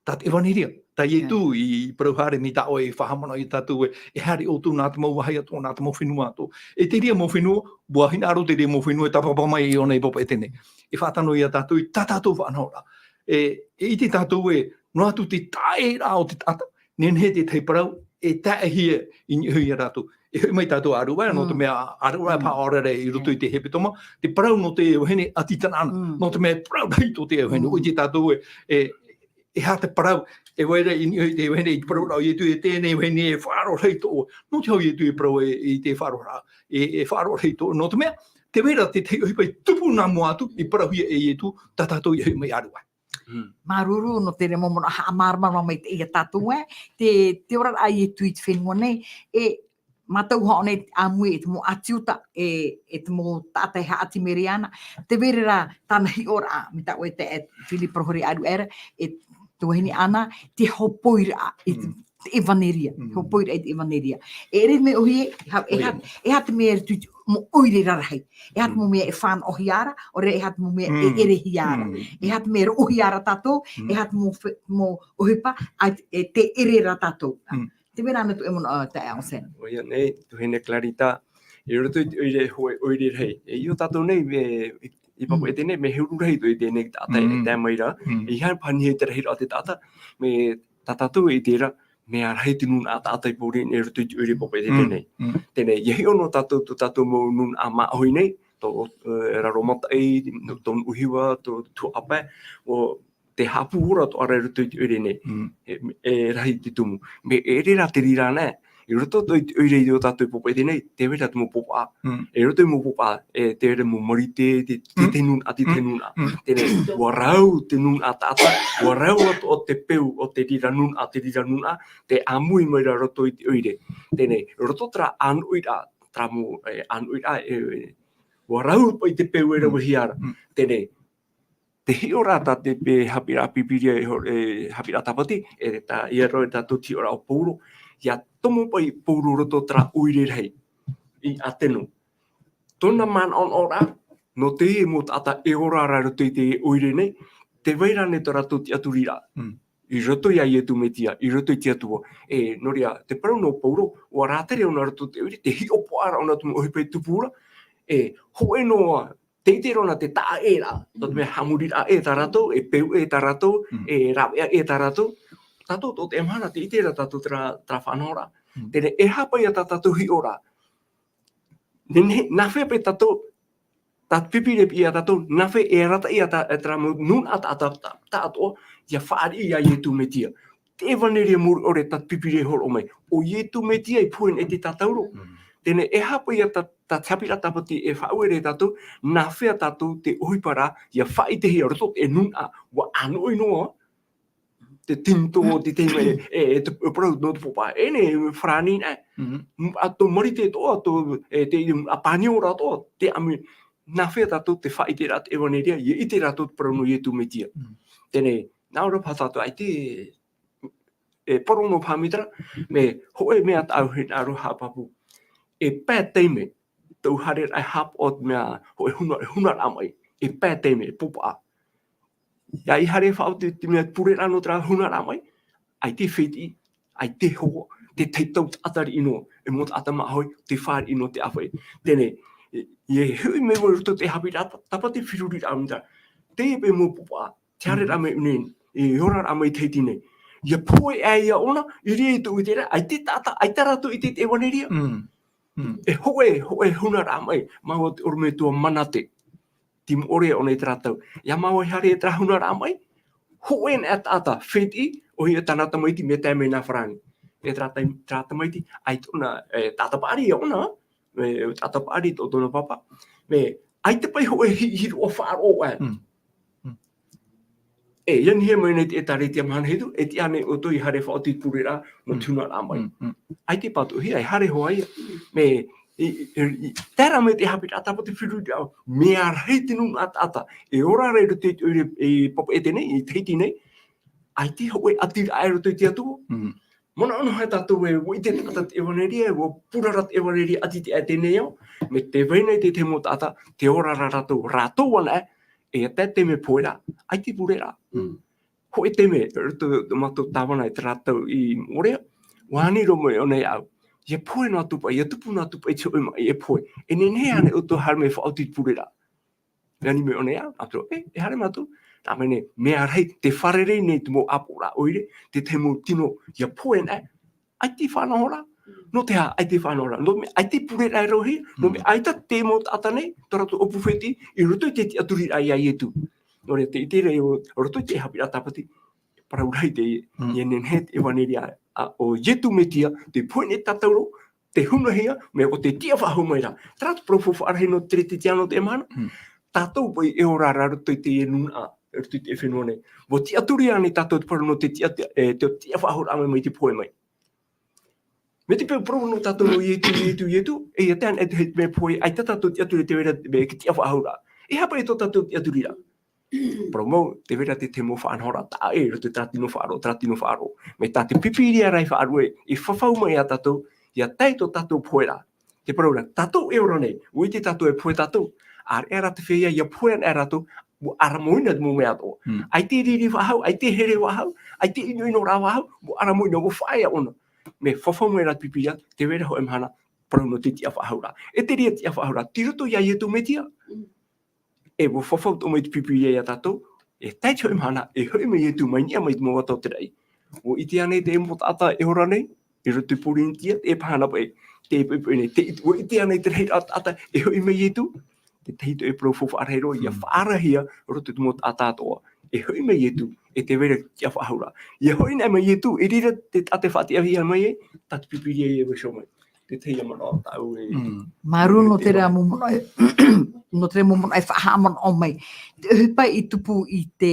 tā te ʻevaneria, tā Ietu Right. i parau haere mai tā ʻoe i faʻahaʻamanaʻo ia tātou ē, e haere ʻoutou nā te mau vāhi atoʻa, nā te mau fenua atoʻa. E te reira mau fenua, ʻua hinaʻaro te reira mau fenua e tāpapa mai i ʻō nei i Papeʻete nei. E faʻatano ia tātou i tā tātou faʻanahoraʻa. E, e ʻite tātou ē, noa atu te taʻeraʻa o te taʻata, nehenehe te tahi parau, e taeaʻehia i niʻa iho ia rātou. E hoʻi mai tātou ʻāruʻa, nō te Mm. mea ʻāruʻa e Mm. faʻaora ra i roto i te hepetoma, te parau nō te vahine ʻati Tanaana, Mm. nō te mea e parau rahi tō te vahine, Mm. ʻua ʻite tātou ē, e, e aha te parau, e vai ra i niʻa i te vahine, i te parau ra ʻo Ietu, e teie nei vahine e faʻaroʻo rahi tō ʻoe. Nō te aha Ietu e parau e, i te faʻaroʻo ra, e, e faʻaroʻo rahi tō ʻoe, nō te mea, tē vai ra te tahi ʻohipa i tupu nā mua atu, i parauhia e Ietu, tā tātou i hoʻi mai ʻāruʻa. Mm. Māuruuru nō te reira mau manaʻo haʻamāramarama mai ia tātou ē, te, te oraraʻa a Ietu i te fenua nei, e mātau hoʻi nei ʻāmui e te mau ʻāti Iuta, e, e te mau taʻata e haʻati mai ra iāna, tē vai ra tāna hiʻoraʻa, mai tā ʻoe taeaʻe Philippe parau haere ʻāruʻa ra, e te vahine Ana, te hopoiraʻa, e te, Mm. te ʻevaneria, Mm. hopoiraʻa i te ʻevaneria. E ʻere mea ʻōhie, e ha-, e ha-, ʻOia. e aha te mea e tuʻu, mau ʻoire rarahi, e aha te Mm. mau mea e fānaʻohia ra, ʻaore e aha te mau mea e Mm. ʻerehia ra. Mm. E aha te mea e roʻohia ra tātou, Mm. e aha te mau fe-, mau ʻohipa, a, e tē ʻere ra tātou. Mm. Tē vai ra ānei tō ʻoe manaʻo, ā, taeaʻe Anselme? ʻOia nei, tuahine Clarita, i roto i te ʻoire, hōʻē ʻoire rahi. E, i ʻō tātou nei, e, i, i Papeʻete nei, mea huru rahi tō teie nei taʻata e Mm. tae mai ra. Mm. E aha paʻi te rahiraʻa o te taʻata, mai tā tātou e ʻite ra, mea rahi te nūnaʻa taʻata i pōuri nei i roto i te ʻoire Papeʻete Mm. nei. Mm. Teie nei, ʻia hiʻo noa tātou, tō tātou mau nūnaʻa māʻohi nei, tō, e, Raromataʻi, tō, tō Nuʻuhiva, tō Tuhaʻa Pae, ʻo te haʻapū ora atoʻa ra i roto i te ʻoire nei. Mm. E, e rahi te tumu. Mea ʻere rā te reira nei, i roto i te ʻoire i ʻō tātou i Papeʻete nei, tē vai ra te mau pāpaʻi. Mm. I roto i te mau pāpaʻi, e, tē vai ra mau marite, te, te, Mm. te nūnaʻa, te, te Mm. nūnaʻa. Mm. Teie nei, ʻua rau te nūnaʻa taʻata, ʻua rau atoʻa te peu o te reira nūnaʻa, te reira nūnaʻa, tē ʻāmui mai ra i roto i te ʻoire. Teie nei, i roto terā ʻānoʻiraʻa, terā mau, e, ʻānoʻiraʻa, e, e, ʻua rau paʻi te peu e Mm. ravehia ra. Mm. Teie nei, te hiʻoraʻa tā te, e, haʻapiʻiraʻa Pīpīria, e, ho-, e, haʻapiʻiraʻa Tāpati, e, tā, ʻia roaʻa tātou te hiʻoraʻa o Paulo, ʻia tomo paʻi Paulo i roto terā ʻoire rahi, i Ateno. Tōna manaʻonaʻoraʻa, nō te mau taʻata e ora ra i roto i te ʻoire nei, tē vai ra nei tō rātou tiʻaturiraʻa. Mm. i roto iā Ietu Metia, i roto i te Atua. E, nō reira, te parau nō Pauro, ʻua rātere ʻōna i roto i te ʻoire, te hiʻopoʻaraʻa ʻōna te mau ʻohipa e tupu ra, e, hōʻē noa, tē ʻite ra ʻōna te taʻa ʻē ra, tō te mea haʻamoriraʻa ʻē tā rātou, e peu ʻē tā rātou, Mm. e rāveʻa ʻē tā rātou, tātou tō te mahana tē ʻite ra tātou terā, terā faʻanahoraʻa. Mm. Teie nei, e aha paʻi ïa tā tātou hiʻoraʻa? Nehenehe, nāhea paʻi tātou, tā te Pīpīria e piʻi iā tātou, nāhea e arataʻi ïa tā, e terā mau nūnaʻa taʻata, tā, tā, taʻatoʻa, ʻia fāriʻi iā Ietu Metia. Te ʻevaneria muri ʻore tā te Pīpīria e hōroʻa mai. ʻO Ietu Metia i pohe nei i te tātauro. Mm. Teie nei, e aha paʻi ïa tā, tā te haʻapiʻiraʻa tāpati e faʻaue ra iā tātou, nāhea tātou te ʻohipa ra, ʻia faʻaʻitehia i roto i te nūnaʻa, ʻua ʻānoʻi noa, te tīnito, te taime, e, e, te, e parau nō te pōpā, e nei, farāni nei. Mhm. ʻA tō Marite atoʻa, tō, e, te, ʻa Pāniora atoʻa, te ʻami, nāhea tātou te faʻaʻiteraʻa te ʻevaneria, ʻia ʻite rātou te parau nō Ietu Metia. Mhm. Teie nei, nā ʻō ra paha tātou, ʻaita, e, parau nō paha mai terā, mea hōʻē mea tāʻu e hinaʻaro haʻapāpū. E pae taime, tau haereraʻa e haʻapaʻo te mea, hōʻē huna, hunaraʻa maʻi, e pae taime, e pōpaʻa. ʻIa, i haere faʻaoti te mea pureraʻa nō terā hunaraʻa maʻi, ʻaita e fētiʻi, ʻaita e hoa, te tahi tau taʻata riʻi noa, e mau taʻata māʻohi, tē fāriʻi noa te ʻāfaʻi. Teie nei, e, e hoʻi mai vau i roto i te haʻapiʻiraʻa, tā, tāpati feruriraʻa mai terā. Teie paʻi mau pōpaʻa, te haereraʻa mai ʻō nei, e oraraʻa mai i Tahiti nei. ʻIa pohe aʻe ïa ʻōna, i reira i tō ʻoe ʻiteraʻa, ʻaita e taʻata, ʻaita rātou i ʻite i te ʻevaneria. Mm. Mm. E hōʻē, hōʻē hunaraʻa maʻi, māua te ʻorometua Manate. Tei Moʻorea ʻōna i terā tau. ʻIa māua i haere i terā hunaraʻa maʻi, hōʻē anaʻe taʻata, fētiʻi, ʻoia tāna tamaiti mea tae mai nā farāni. E terā tai-, terā tamaiti, ʻaita ʻōna, e, taʻata paʻari ʻōna, e, taʻata paʻari tō tōna pāpā. Mea, ʻaita paʻi hōʻē hi-, hiroʻa faʻaroʻo aʻe. Mm. Mm. E, ʻia nehenehe mai nei te ʻĒtārētia mahana hitu, e tiʻa nei ʻoutou i haere faʻaoti i te pureraʻa, nō te hunaraʻa maʻi. Mm, mm. ʻAita e pātoʻihia, e haere hoʻi ïa. Mea, i, i, i, i, tae ra mai te haʻapiʻiraʻa tāpati feruriraʻa, mea rahi te nūnaʻa taʻata, e ora ra i roto i te ʻoire, e Papeʻete nei, i Tahiti nei, ʻaita hōʻē ʻatiraʻa i roto i te Atua. Mm. Manaʻo noa tātou ē, ʻua ʻite taʻata te ʻevaneria, ʻua purara te ʻevaneria ʻati te, ʻa teie nei ao, mea tē vai nei te, te mau taʻata, tē ora ra rātou, rātou anaʻe, e tae te mea pohe ra, ʻaita e pureraʻa. Mm. Hōʻē taime, roto i tō mātou tāvana i terā tau i Moʻorea, ʻua ani roa mai ʻōna iāʻu. ʻIa pohe noa atu paʻi, ʻia tupu noa atu paʻi te hōʻē maʻi e pohe. E nehenehe ānei ʻoutou e haere mai faʻaoti i te pureraʻa? Ani mai ʻōna iāʻu, ʻaita, e, e haere mātou. Nā ʻō mai nei, mea rahi, tē fārerei nei te mau ʻāpoʻoraʻa ʻoire, te tahi mau tino, ʻia pohe anaʻe, ʻaita e faʻanahoraʻa. Nō te aha, ʻaita e faʻanahoraʻa? Nō te mea, ʻaita e pureraʻa e rave, nō te mea, ʻaita te mau taʻata nei, tō rātou ʻōpū fētiʻi, i roto i te tiʻaturi a ia Ietu. Nō reira, tē ʻite ra, i roto i te haʻapiʻiraʻa tāpati, parau rahi te, Mm. ʻia nehenehe te ʻevaneria, ā, ʻo Ietu Metia, tē pohe nei i te tātauro, tē hunahia, mea ʻo tē tiʻafaʻahou mai ra. Terā te parau faufaʻa rahi nō te Kerisetiano i teie mahana. Mm. Tātou paʻi e ora ra i roto i teie nūnaʻa, i roto i teie fenua nei. ʻUa tiʻaturi ānei tātou te parau nō te tiʻa-, e, te tiʻafaʻahouraʻa mai, mai te pohe mai. Mai te peu parau nō tātou nō Ietu, Ietu, Ietu, e ʻia tae anaʻe te mea pohe, ʻaita tātou tiʻaturi tē vai ra, mea tiʻafaʻahouraʻa. E aha paʻi tō tātou tiʻaturiraʻa? Parau mau, tē vai ra te, te mau faʻanahoraʻa taʻa ʻē, i roto i terā tino faʻaroʻo, terā tino faʻaroʻo. Mai tā te Pīpīria rā i faʻaruʻe, i fafau mai iā tātou, ʻia tae tō tātou poheraʻa. Te parau ra, tātou e ora nei, ʻua ʻite tātou e pohe tātou. ʻĀreʻa rā te feiā, ʻia pohe anaʻe rātou, ʻua ʻaramoina te mau mea atoʻa. Mm. ʻAita e riri faʻahou, ʻaita e here faʻahou, ʻaita e ʻinoʻino rā faʻahou, ʻua ʻaramoina, ʻua faʻaea ʻōna. Mea fafau mai rā te Pīpīria, tē vai ra hōʻē mahana, parau nō te tiʻafaʻahouraʻa. E te reira tiʻafaʻahouraʻa, tei roto iā Ietu Metia. Mm. E ʻua fafau atoʻa mai te Pīpīria iā tātou, e tae te hōʻē mahana, e hoʻi mai Ietu mai niʻa mai te mau ata o te raʻi. ʻUa ʻite ānei te mau taʻata e ora nei, i roto i Pōrīnetia, te pāhono paʻi, te poʻipoʻi nei, tē ʻite, ʻua ʻite ānei te rahiraʻa o te taʻata e hoʻi mai Ietu, te tahi atu e parau faufaʻa rahi roa, ʻia Mm. faʻaarahia i roto i te mau taʻata atoʻa. E hoʻi mai Ietu, e tē vai ra tiʻafaʻahouraʻa. ʻIa hoʻi anaʻe mai Ietu, i reira te taʻata e faʻatiʻahia mai ai, tā te Pīpīria e vaiiho mai. Te tahi ā manaʻo tāʻu e Mm. Māuruuru nō terā mau manaʻo, nō terā mau manaʻo e faʻahaʻamanaʻo mai. Te ʻohipa i tupu i te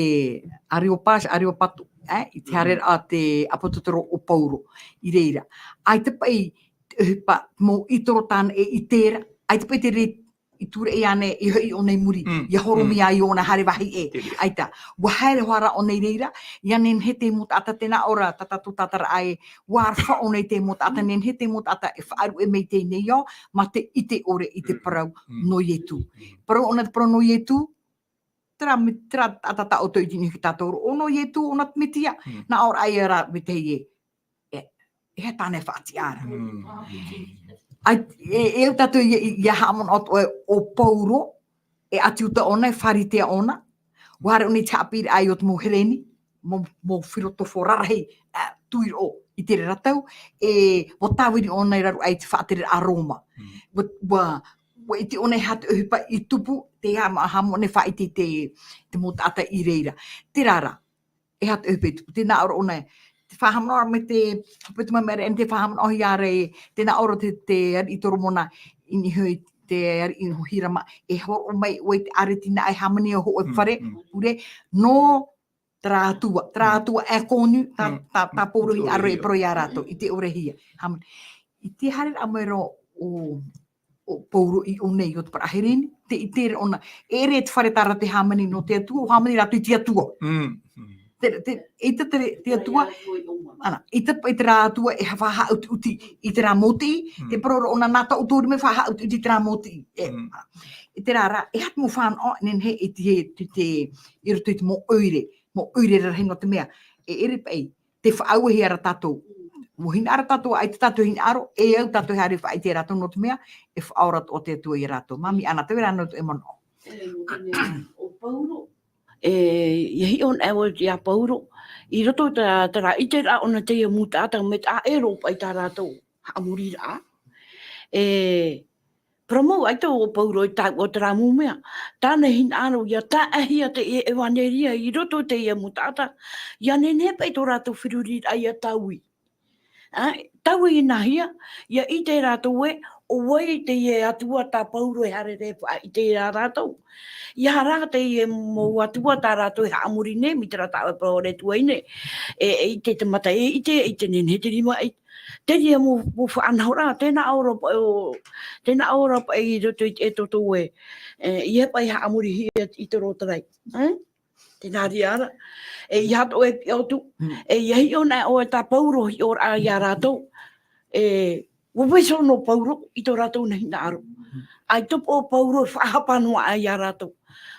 Areopā-, Areopatu, e, i te Mm. haereraʻa a te ʻāpōsetolo ʻo Pauro, i reira. ʻAita paʻi te ʻohipa mau ʻītoro tāna e ʻite ra, ʻaita paʻi te reira i tūreʻi ānei, i hoʻi ʻōna i muri, Mm. ʻia horomi Mm. ai ʻōna haere vāhi ʻē. Te reira. ʻAita, ʻua haere hoʻi rā ʻōna i reira, ʻia nehenehe te mau taʻata tē nā ʻō ra, tā tātou tātaraʻa ē, ʻua aroha ʻōna i te mau taʻata, nehenehe te mau taʻata e faʻaruʻe mai i teie nei ao, mā te ʻite ʻore i te Mm. parau Mm. nō Ietu. Mm. Parau ʻōna te parau nō Ietu, Terā, terā taʻata ʻoutou i tini ki tātou roʻo, ʻo Ietu, ʻo nā Metia, Mm. nā ʻō ra ia rā, me te hei e. E, e ha tāne faʻatiʻa ra. Mm. Ai, e, e au tātou ia, ia haʻamanaʻo atu ʻoe ʻo Pauro, e ʻāti Iuta ʻōna, e Pharisea ʻōna, ʻua haere ʻōna i te haʻapiʻiraʻa i ʻō te mau Hereni, mau, mau filotofo rarahi, ā, tuiroʻo i te reira tau, e, ʻua tāviri ʻōna i raro aʻe i te faʻatereraʻa Roma. Mm. ʻUa, ʻua, ʻua ʻite ʻōna e aha te ʻohipa i tupu, te haʻama-, haʻamanaʻo ʻōna e faʻaʻite i te, te mau taʻata i reira. Terā rā, e aha te ʻohipa i tupu, tē nā ʻō ra ʻōna, te faʻahaʻamanaʻo ra mai te, hope atu mai mai ra, e te faʻahaʻamanaʻohia ra e, tē nā ʻō ra te, te ariʻi Toromona, i niʻa i te ariʻi nō Hirama, e hōroʻa mai ʻoe i te ʻāreti nā ʻoe e hāmani i hōʻē Mm, fare, mm. ʻure, nō terā atua, terā Mm. atua inconnue, tā, Mm. tā, tā Mm. Pauro i te ʻōrehia. Aro e parau ia rātou, i te ʻōrehia. Hāmani. I te haereraʻa mai ra ʻo, ʻo Pauro i ʻō nei, ʻo te parau Hereni, tē ʻite ra ʻōna, e ʻere te fare terā tē hāmani nō te Atua, ʻua hāmani rātou i te Atua. Mm. Mm. Te, te, ʻeita te, te Atua, ana, ʻeita paʻi terā Atua e ha-, faʻahaʻutiʻuti i terā mau tiʻi, Mm. tē parau ra ʻōna nā taʻu ʻoutou riʻi mea faʻahaʻutiʻuti i terā mau tiʻi. E, Mm. i terā rā, e aha te mau fānaʻo, nehenehe e te, te, te, i roto i te mau ʻoire, mau ʻoire rarahi nō te mea, e ʻere paʻi, tē faʻauehia ra tātou. ʻUa hinaʻaro tātou, ʻaita tātou e hinaʻaro, e au tātou e haere faʻaʻite ia rātou nō te mea, e faʻaora atoʻa te Atua ia rātou. Māmī Ana, tē vai ra ānei ʻoutou e manaʻo. E, nō te mea, ʻo Pauro, e, ʻia hiʻo anaʻe vau ia Pauro, i roto i tā, terā ʻiteraʻa ʻōna i teie mau taʻata, mea taʻa ʻē roa paʻi tā rātou haʻamoriraʻa. E, parau mau ʻaita ʻo Pauro i taʻu o terā mau mea. Tāna e hinaʻaro ʻia taʻehia te ʻevaneria i roto i teie mau taʻata. ʻIa nehenehe paʻi tō rātou feruriraʻa ʻia taui. Ā, taui nāhea, ʻia ʻite rātou ē, ʻo vai teie Atua tā Pauro e haere ra e faʻaʻite ia rātou. ʻIa rā teie mau atua tā rātou e haʻamori nei, mai terā taʻu e parau ra atu ai nei. E, e ʻite te mata, e ʻite, e ʻite nehenehe te rima, e, teie mau, mau faʻanahoraʻa, tē nā ʻō ra paʻi ʻo, tē nā ʻō ra paʻi i roto i te Exodo ē, e, ʻeiaha paʻi haʻamorihia i te rōtarai. Hm? Tē nā reira, e ʻeiaha atoʻa e piʻi atu, Mm. e ʻia hiʻo anaʻe ʻoe tā Pauro hiʻoraʻa ia rātou, e, ʻua vaiiho noa Pauro i tō rātou nā hinaʻaro. ʻAita paʻi ʻo Pauro e faʻahapa noa aʻe ia rātou.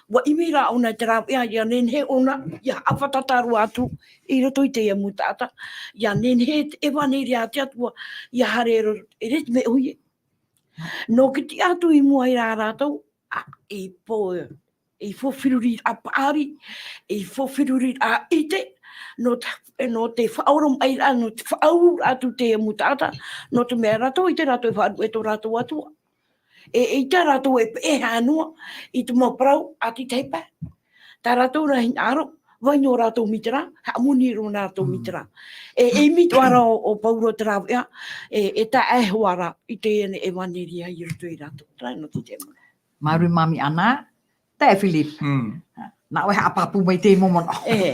ʻUa ʻimi rā ʻōna i te rāveʻa, ʻia nehenehe ʻōna, ʻia haʻafātata roa atu i roto i teie mau taʻata, ʻia nehenehe te ʻevaneria a te Atua, ʻia haere e ʻere te mea ʻōhie. Nō te tiʻa atu i mua ia rātou, ā, e pō, e faufaʻa feruriraʻa paʻari, e faufaʻa feruriraʻa ʻite, nō te, nō te faʻaoromaʻiraʻa, nō te faʻaururaʻa atu i te mau taʻata, nō te mea rātou, ʻaita rātou e faʻaruʻe tō rātou Atua. E, ʻaita rātou e peʻe noa i te mau parau a te tahi pae. Tā rātou nā hinaʻaro, vai noa rātou mai terā, haʻamoni roa nā rātou mai Mm. terā. E, e ʻimi atoʻa ra ʻo, ʻo Pauro te rāveʻa, e, e taʻa e hoa ra i teie nei ʻevaneria i roto ia rātou. Terā nō te tēmana. Māuruuru māmī Ana, taeaʻe Philip. Mm. Nā ʻoe e haʻapāpū mai i te mau manaʻo. E.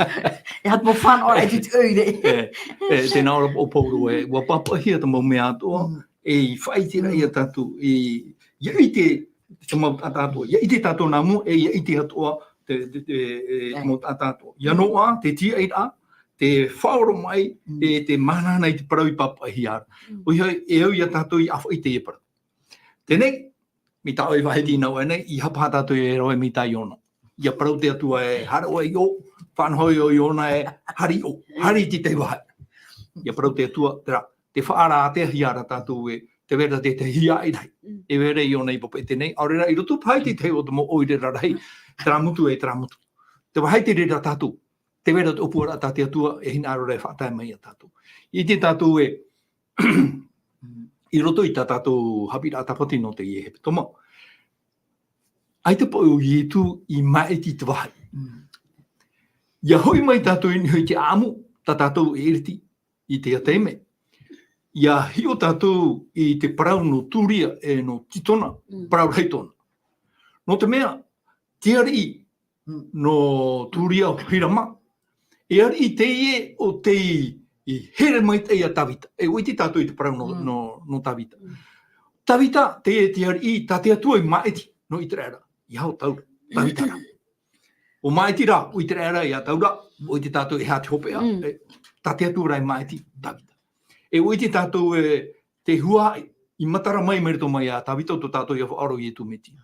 E aha te mau fānaʻoraʻa i te ʻoire. E, e, tē nā ʻō ra ʻo Pauro ē, ʻua pāpaʻihia te mau mea atoʻa, Mm. e faʻaʻite ra Mm. ia tātou, e, ʻia ʻite te mau taʻata atoʻa, ʻia ʻite tātou nā mua, e ʻia ʻite atoʻa te, te, te, e, te E. mau taʻata atoʻa. ʻIa noaʻa, te tiaʻiraʻa, te faʻaoromaʻi, Mm. e te mānānā i te parau i pāpaʻihia ra. Mm. ʻOia, e au ia tātou i ʻāfaʻi i teie parau. Teie nei, mai tā ʻoe i faʻahiti nā ʻoe nei, i hapa tātou e rave mai tā Iona. ʻIa parau te Atua e haere ʻoe i ʻō, faʻanaho ʻoe i ʻō Iona e haere i ʻō, haere i te tahi vāhi. ʻIa parau te Atua, terā, tē faʻaara-ātea-hia ra tātou ē, tē vai ra te tahi hiaʻai rahi. Mm. E vai ra Iona i papeʻete nei, ʻaore rā i roto paʻi i te tahi o te mau ʻoire rarahi, terā motu e terā motu. Tē vāhi te reira tātou, tē vai ra te ʻōpuaraʻa tā te Atua e hinaʻaro ra e faʻatae mai ia tātou. ʻIte tātou ē, i roto i tā tātou haʻapiʻiraʻa tāpati nō teie hepetoma. ʻAita paʻi ʻo Ietu i māʻiti i te vāhi. Mm. ʻIa hoʻi mai tātou i niʻa i te ʻāʻamu, tā tātou e iriti i teie taime. ʻIa hiʻo tātou i te parau nō Tūria e nō Tītona, Mm. parau rahi tōna. Nō te mea, te ariʻi Mm. nō Tūria ʻo Hirama, e ariʻi teie ʻo tei here maitaʻi ia Tāvita. E ʻua ʻite tātou i te parau nō, Mm. nō, nō Tāvita. Mm. Tāvita, teie te ariʻi, tā te Atua i māʻiti nō ʻĪteraʻera. ʻIa au taura, Tāvita rā. ʻUa māʻiti rā, ʻo ʻĪteraʻera ia taura, ʻua ʻite tātou e aha te hopeʻa, Mm. e, tā te Atua rā i māʻiti Tāvita. E ʻua ʻite tātou ē, te huaʻai, i matara mai mai roto mai ia Tāvita ʻo tō tātou ia faʻaora ʻo Ietu Metia.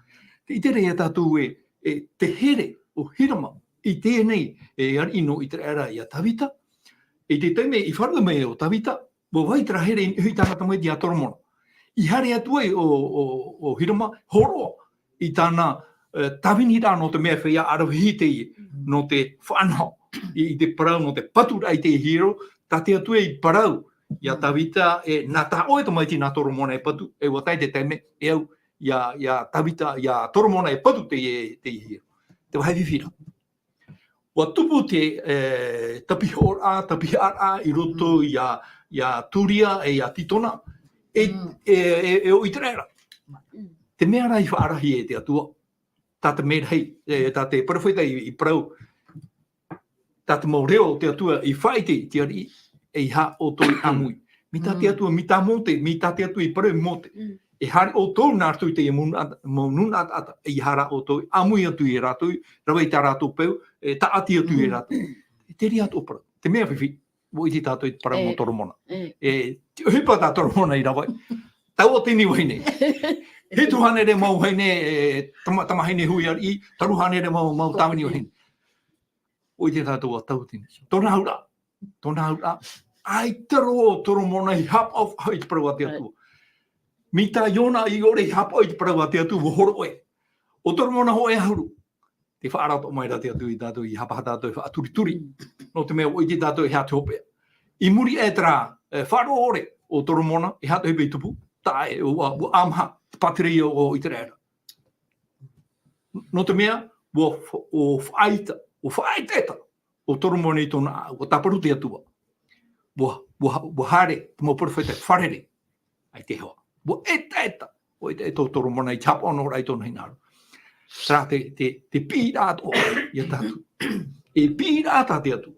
Tē ʻite ra ia tātou ē, e, te here, ʻo Hirama, i teie nei, e ariʻi nō ʻĪteraʻera iā Tavita, i te taime i faʻaroʻo mai ʻo Tavita, ʻua vai terā here i niʻa i tāna tamaiti iā Toromona. I haere atu ai ʻo, ʻo, ʻo Hirama, hōroʻa i tāna, e, tāviniraʻa nō te mea e feiā ʻaravihi teie, nō te faʻanaho i, i te parau, nō te paturaʻa i te hiero, tā te Atua i parau iā Tavita, e, nā tā ʻoe tamaiti nā Toromona e patu, e ʻua tae te taime, e au, iā, iā Tavita, iā Toromona e patu teie, teie hiero. Te vāhi fifi ra. ʻUa tupu te, e, tapihoʻoraʻa, tapihaʻaraʻa i roto iā, iā Turia e iā Titona, e, e, e, e ʻo ʻĪteraʻera. Te mea rā i faʻarahi e te Atua, tā te merahi, e, tā te peropheta i, i parau, tā te mau reo o te Atua i faʻaʻite i te ariʻi, ʻeiaha ʻoutou i ʻāmui. Mai tā te Atua, mai tā Mōte, mai tā te Atua i parau iā Mōte. E haere ʻoutou nā roto i teie mau nūnaʻa, mau nūnaʻa taʻata, ʻeiaha rā ʻoutou i ʻāmui atu iā rātou, rave i tā rātou peu, e tāʻati atu iā rātou. E te reira atoʻa parau. Te mea fifi, ʻua ʻite tātou i te parau nō Toromona. E, te ʻohipa tā Toromona i rave. Taua tini vahine. Hitu hānere mau vahine, e, tama-, tamahine hui ariʻi, toru hānere mau, mau tāvini vahine. ʻUa ʻite tātou ʻua tauatini. Tōna auraʻa, tōna auraʻa, ʻaita roa ʻo Toromona i haʻapaʻo i te parau a te Atua. Mai tā Iona i ʻore i haʻapaʻo i te parau a te Atua, ʻua hōroʻa ē. ʻO Toromona hōʻē ʻahuru. Tē faʻaara atoʻa mai ra te Atua iā tātou, ʻeiaha paha tātou e faʻaturituri. Nō te mea ʻua ʻite tātou ʻeiaha te hopeʻa. I muri aʻe terā, e, faʻaroʻo ʻore ʻo Toromona, ʻeiaha te hopeʻa i tupu, taʻa ē, ʻua, ʻua ʻāmaha te pātireia o ʻĪteraʻera. Nō te mea, ʻua fa-, ʻua faʻaʻetaʻeta, ʻua faʻaʻetaʻeta ʻo Toromona i tōna ʻāʻau, ʻua tāparu te Atua. ʻUa, ʻua, ʻua haere te mau peropheta e fārerei, ʻaita e hoa. ʻUa ʻetaʻeta, ʻua ʻetaʻeta ʻo Toromona i te haʻapaʻoraʻa i tōna hinaʻaro. Terā te, te, te piʻiraʻa atoʻa iā tātou. E piʻiraʻa tā te Atua.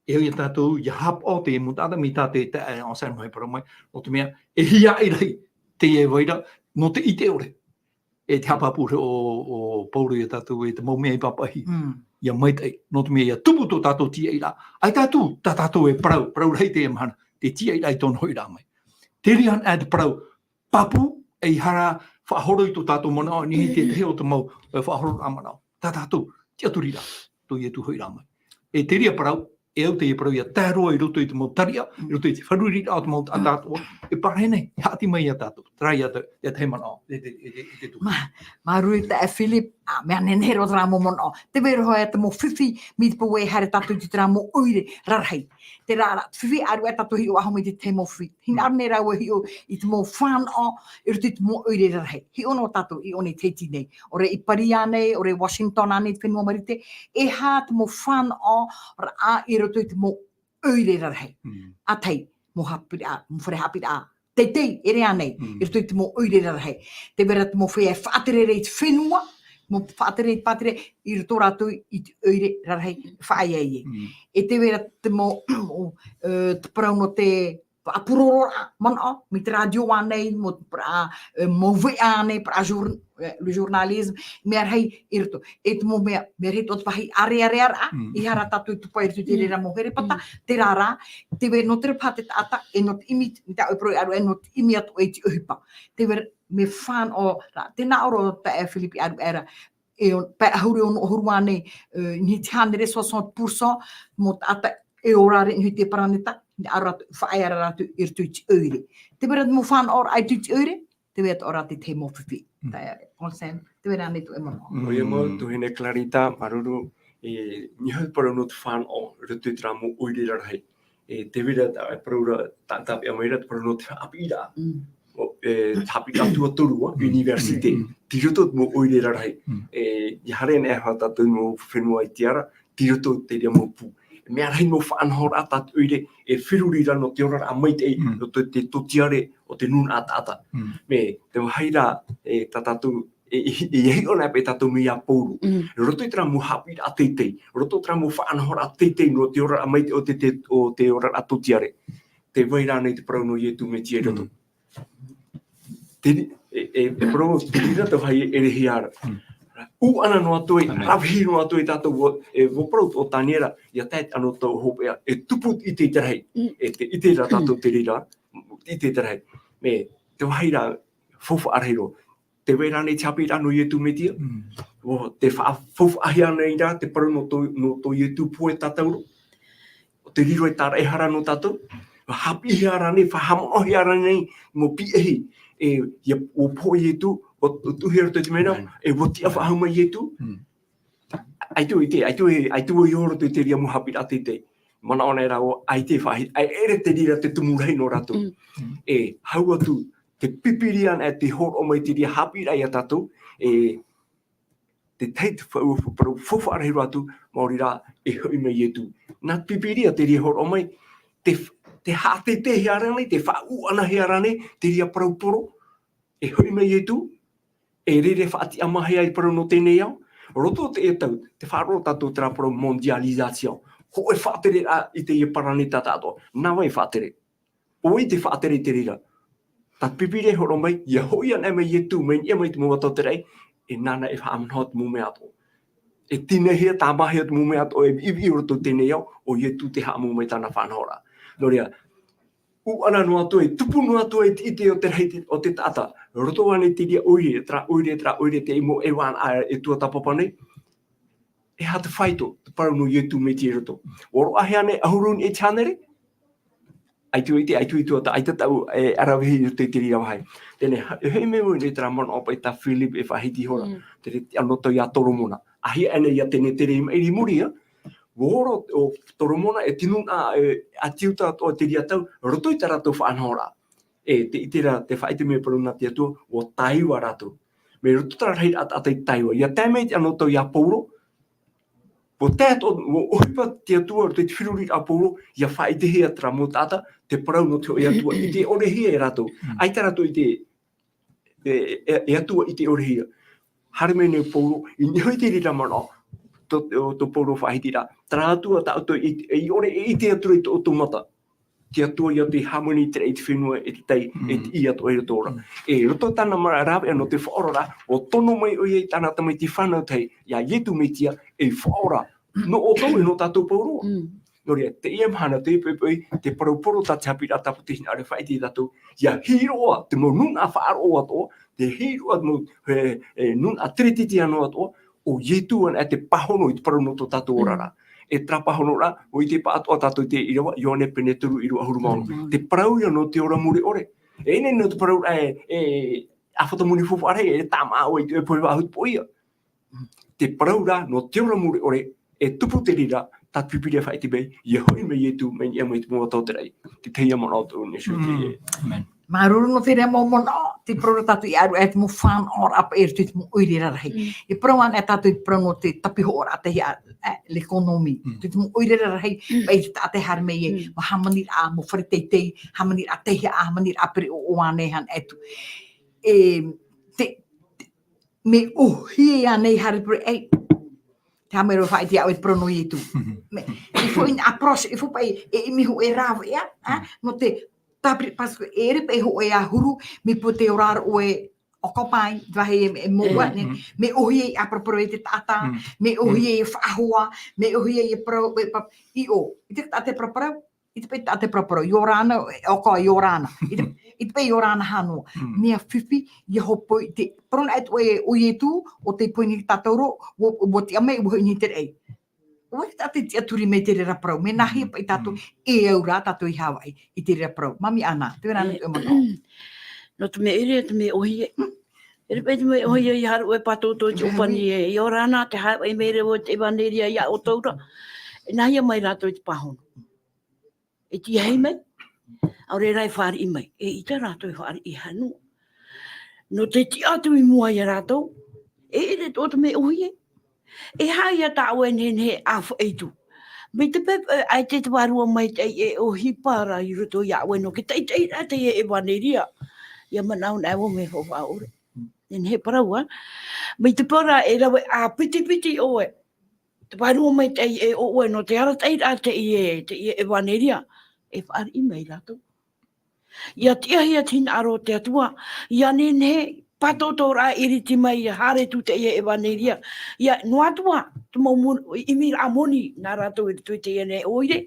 E au iā tātou, ʻia haʻapaʻo te mau taʻata mai tā te, te, e, Anselme i parau mai, nō te mea, e hiaʻai rahi teie e vai ra, nō te ʻite ʻore. E te haʻapāpū ʻore ʻo, ʻo Pauro iā tātou e te mau mea i pāpaʻi. ʻIa maitaʻi, nō te mea ʻia tupu tō tātou tiaʻiraʻa. ʻAita atu, tā tātou e parau, parau rahi teie mahana, te tiaʻiraʻa i tōna hoʻiraʻa mai. Te reira anaʻe te parau, pāpū, ʻeiaha rā faʻahoro i tō tātou manaʻo, i niʻa i te tahi o te mau, e, faʻahororaʻa manaʻo. Tā tātou, tiʻaturiraʻa, tō Ietu hoʻiraʻa mai. E te reira parau, e au teie parau ʻia tae roa i roto i te mau tariʻa, i roto i te fāriʻiraʻa o te mau taʻata atoʻa, e pārahi nei, e haʻati mai iā tātou. Terā ia te, ia te manaʻo, e te, e te, e te tuku. Mā, māuruuru taeaʻe Philip, ā, mea nehenehe roa terā mau manaʻo. Tē vai ra hoʻi te mau fifi, mai te peu e haere tātou i terā mau ʻoire rarahi. Terā rā, fifi ʻāruʻa tātou hiʻo aʻe mai i te tahi mau fifi. Hinaʻaro nei rāua e hiʻo i te mau fānaʻo, i roto i te mau ʻoire rarahi. Hiʻo noa tātou, i ʻō nei Tahiti nei. ʻOre i Paris ānei, ʻore Washington ānei, te fenua Marite, e aha te mau fānaʻoraʻa i roto i te mau ʻoire rarahi. ʻA tahi, mau haʻapiʻiraʻa, mau fare haʻapiʻiraʻa teitei, ʻere ānei, i roto i te mau ʻoire rarahi. Tē vai ra te mau feiā e faʻaterere i te fenua, mau faʻaterere i te pātireia, i roto rātou i te ʻoire rarahi, faʻaea ē. E tē vai ra te mau, e, te parau nō te faʻapūrororaʻa manaʻo, mai te rātio ānei, mau, parau, e, mau veʻa ānei, parau jour-, e, le journalisme, mea rahi i roto. E te mau mea, mea rahi tō te vāhi ʻārearearaʻa, ʻeiaha rā tātou i tupu i roto i te reira mau herepata, terā rā, tē vai nō te repa te taʻata, e nō te ʻimi, tā ʻoe parau e ʻaru, e nō te ʻimi atoʻa i te ʻohipa. Tē vai ra, mea fānaʻo rā, tē nā ʻō ra taeaʻe Philip i ʻaru aʻera, e o-, pae ʻahuru e ono ʻahuru ānei, e, i niʻa i te hānere, soixante pour cent, mau taʻata e ora ra i niʻa i te paraneta, nā ʻō rātou, faʻaea ra rātou i roto i te ʻoire. Tē vai ra te mau fānaʻoraʻa i roto i te ʻoire, tē vai atoʻa ra te tahi mau fifi. Taeaʻe Olsen, tē vai ra ānei tō ʻoe manaʻo? ʻOia mau, tuahine Clarita, māuruuru, e, niʻa hoʻi parau nō te fānaʻo, i roto i terā mau ʻoire rarahi. E, tē vai ra tā, e parau ra, tā, tāpeʻa mai ra, te parau nō te haʻapiʻiraʻa. ʻO, e, te haʻapiʻiraʻa tuatoru, ā, université. Tei roto te mau ʻoire rarahi. E, ʻia haere nei hoʻi tātou mau fenua i te ara, tei roto te reira mau pū. Mea rahi mau faʻanahoraʻa tā te ʻoire, e feruri ra nō te oraraʻa maitaʻi, nō te, te tōtiare o te nūnaʻa taʻata. Mea, te vāhi ra, e, tā tātou, e, e, e hiʻo anaʻe paʻi tātou mai iā Pauro. I roto i terā mau haʻapiʻiraʻa teitei, i roto i terā mau faʻanahoraʻa teitei nō te oraraʻa maitaʻi o te, te, o te oraraʻa tōtiare. Tē vai ra ānei te parau nō Ietu Metia i roto. Te ri-, e, e, e parau, te reira te vāhi e ʻerehia ra. ʻUʻana noa atu ai, ravehi noa atu ai tātou, e, ʻua parau ʻo Taniera, ʻia tae anō tō hopeʻa, e tupu i te ʻite rahi. E te ʻite ra tātou te reira, ʻite rahi. Mea, te vāhi ra, faufaʻa rahi roa. Tē vai ra ānei te haʻapiʻiraʻa nō Ietu Metia? ʻO te faʻa-, faufaʻahia nei rā te parau nō tō, nō tō Ietu pohe tātauro. ʻO te riro e tāraʻehara nō tātou. Haʻapiʻihia rānei, faʻahaʻamanaʻohia rānei, mau piʻehi. E, ʻia, ʻua pohe Ietu, ʻua, ʻua tuʻuhia i roto i te mena, Amen. E ʻua tiʻa faʻahou mai Ietu. Mm. ʻAita vau i ʻite, ʻaita vau, ʻaita vau i ʻō i roto i te reira mau haʻapiʻiraʻa teitei. Manaʻo nei rā ʻoe, ʻaita e faʻahi-, ʻaita e ʻere te reira te tumu rahi nō rātou. Mm. E, hau atu, te Pīpīria anaʻe tē hōroʻa mai te reira haʻapiʻiraʻa ia tātou, e, te tahi te fa-, fa-, fa-, faufaʻa rahi roa atu, maori rā, e hoʻi mai Ietu. Nā te Pīpīria te reira e hōroʻa mai, te f-, te haʻateiteihia rānei, te faʻaʻuʻanahia rānei, te reira parau poro, e hoʻi mai Ietu, e rere faʻatiʻamahia i te parau nō teie nei ao, roto i teie tau, tē faʻaroʻo tātou terā parau mondialisation. Hōʻē faʻatereraʻa i teie paraneta tātou. Nā vai e faʻatere? ʻO vai tē faʻatere i te reira? Tā te Pīpīria e hōroʻa mai, ʻia hoʻi anaʻe mai Ietu, mai niʻa mai te mau ʻātaʻataraʻi, e nāna e faʻamanaʻo te mau mea atoʻa. E tīnahia, tāmāhia te mau mea atoʻa, e viʻiviʻi i roto i teie nei ao, ʻo Ietu tē haʻamou mai tāna faʻanahoraʻa. Nō reira, ʻuʻana noa atu, e tupu noa atu, e te ʻite o te rahi te, o te taʻata. Roto ānei i te reira ʻoire, terā ʻoire, terā ʻoire, te mau ʻeva anaʻe e tuatāpapa nei. E aha te faito, te parau nō Ietu Metia i roto? ʻUa roaʻahia ānei ʻahuru i niʻa i te hānere? ʻAita vau i ʻite, ʻaita vau i tuatāpapa, ʻaita tāʻu e ʻaravihi i roto i te reira vāhi. Teie nei, e hoʻi mai vau i terā manaʻo paʻi tā Philip e faʻahiti ihora. Mm. Te reira te anotau ia Toromona. ʻAhia ānei ia Tenetere i maʻiri i muri, ā? ʻUa horo ʻo Toromona e te nūnaʻa, e, ʻāti Iuta atoʻa i te reira tau, roto i tā rātou faʻanahoraʻa. E, te ʻite ra, tē faʻaʻite mai parau nā te Atua, ʻua tāiva rātou. Mai roto terā rahiraʻa taʻata i tāiva. ʻIa tae mai te anotau ia Paulo, ʻua tae atoʻa, ʻua ʻohipa te Atua, roto i te feruriraʻa a Paulo, ʻia faʻaʻitehia terā mau taʻata, te parau nō te hōʻē Atua, ʻite ʻore hia e rātou. Mm. ʻAita rātou i te e, e, e Atua ʻite ʻore hia. Haere mai nei Paulo, i niʻa hoʻi i te reira manaʻo, tō, tō, tō Paulo faʻahiti ra, terā Atua tā ʻoutou i, e ʻore e ʻite atu ra i tō ʻoutou mata. Te Atua ia tē hāmani i te raʻi, i te fenua, e te tai, e te Mm. ʻī atoʻa i roto ra. Mm. E roto tāna manaʻo rāveʻa nō te faʻaoraraʻa, ʻua tono mai ʻoia i tāna tamaiti fānau tahi, ia Ietu Metia, ei faʻaora. Nō ʻoutou, e nō tātou pauroa. Mm. Nō reira, teie mahana, te poʻipoʻi, te parau poro tā te haʻapiʻiraʻa tāpati hinaʻaro e faʻaʻite ia tātou, ʻia hiʻo roa, te mau nūnaʻa faʻaroʻo atoʻa, te hiʻo roa te mau, e, e, nūnaʻa teretete anaʻe atoʻa, ʻo Ietu anaʻe te pāhono i te parau nō tō tātou oraraʻa. Mm. E terā pāhonoraʻa, ʻua ʻite pāʻatoʻa tātou i te ʻīrava, Ioane pene toru, ʻīrava ʻahuru mā ono. Mm. Te parau ia nō te ora mure ʻore. E ʻere nō te parau ra e, e, ʻāfata moni faufaʻa rahi, e tāmā ʻoe i te pohe faʻahou te poʻia. Te parau ra nō te ora mure ʻore, e tupu te reira, tā te Pīpīria e faʻaʻite mai, ʻia hoʻi mai Ietu, mai niʻa mai te mau ʻātaʻataraʻi. Te tahi ia manaʻo tōʻu nei, Sue, te Mm. Amen. Māuruuru nō te reira mau manaʻo, te parau ra tātou i ʻaruʻa e te mau fānaʻoraʻa paʻi i roto i te mau ʻoire rarahi. Mm. E parau anaʻe tātou i te parau nō te tāpihoʻoraʻa tahi a, e, l'économie. Mm. Te, te mau ʻoire rarahi, Mm. paʻi te taʻata e haere mai e, Mm. mau hāmaniraʻa, mau fare teitei, hāmaniraʻa teiaha, hāmaniraʻa pereʻoʻo anaʻe atu. E, te, te, mea ʻōhie ānei haere pure, ei, te haʻamau ra faʻaʻite iā ʻoe te parau nō Ietu. Mhm. Mea, i fo in approche, i fo paʻi, e, i mihu e rāveʻa, a, Mm. nō te tāpiri, parce que e ʻere paʻi hōʻē ʻahuru, mea puta te ora ra ʻoe, ʻoka paʻi, te vāhi e, e moʻa, Mm, ne, mm. mea ʻōhie i ʻāparaparau e te taʻata, Mm. mea ʻōhie Mm. i faʻahoa, mea ʻōhie i parau, e pa-, ʻio, i te taʻata e paraparau, i te paʻi taʻata e paraparau, Iorana, e, ʻoka Iorana. I te, i te paʻi Iorana hānua. Mm. Mea fifi, ʻia hōpoi i te, parau anaʻe atu ʻoe, ʻo Ietu, ʻo tē pohe nei iā tātou ra, ʻua, ʻua tiʻa mai, ʻua hoʻi nei i te raʻi. ʻO vai te taʻata e tiʻaturi mai i te reira parau, mea nāhea Mm. paʻi tātou, Mm. e au rā tātou i Havaiʻi, i te reira parau. Māmī Ana, te reira anaʻe atu ʻoe manaʻo. Nō te mea ʻere, te mea ʻōhie. ʻEre paʻi te mea ʻōhie i haere ʻoe pātōtō i te Māmī. ʻōpani, e, Iorana, tē haere mai ra vau te ʻevaneria iā ʻoutou ra. E nāhea mai rātou i te pāhono? E tiahi mai, ʻaore rā e fāriʻi mai, e ʻita rātou e fāriʻi hānua. Nō te tiʻa atu i mua ia rātou, e ʻere atoʻa te mea ʻōhie. E aha ia tā ʻoe e nehenehe e ʻāfaʻi atu? Mai te peu, e, ʻaita te Vārua Maitaʻi e ʻohipa ra i roto iā ʻoe nō te taʻitaʻiraʻa i te ʻevaneria. ʻIa manaʻo anaʻe vau mea faufaʻa ʻore. Nehenehe e parau, ā. Mai te peu ra e rave ʻāpitipiti ʻoe. Te Vārua Maitaʻi e ʻo ʻoe nō te arataʻiraʻa i te, i te, i te ʻevaneria, e fāriʻi mai rātou. ʻIa tiʻahia te hinaʻaro o te Atua, ʻia nehenehe, pātōtōraʻa e ʻiriti mai, ʻia haere atu te ʻevaneria, ʻia, noa atu ā, te mau mon-, ʻimiraʻa moni nā rātou i roto i teie nei ʻoire.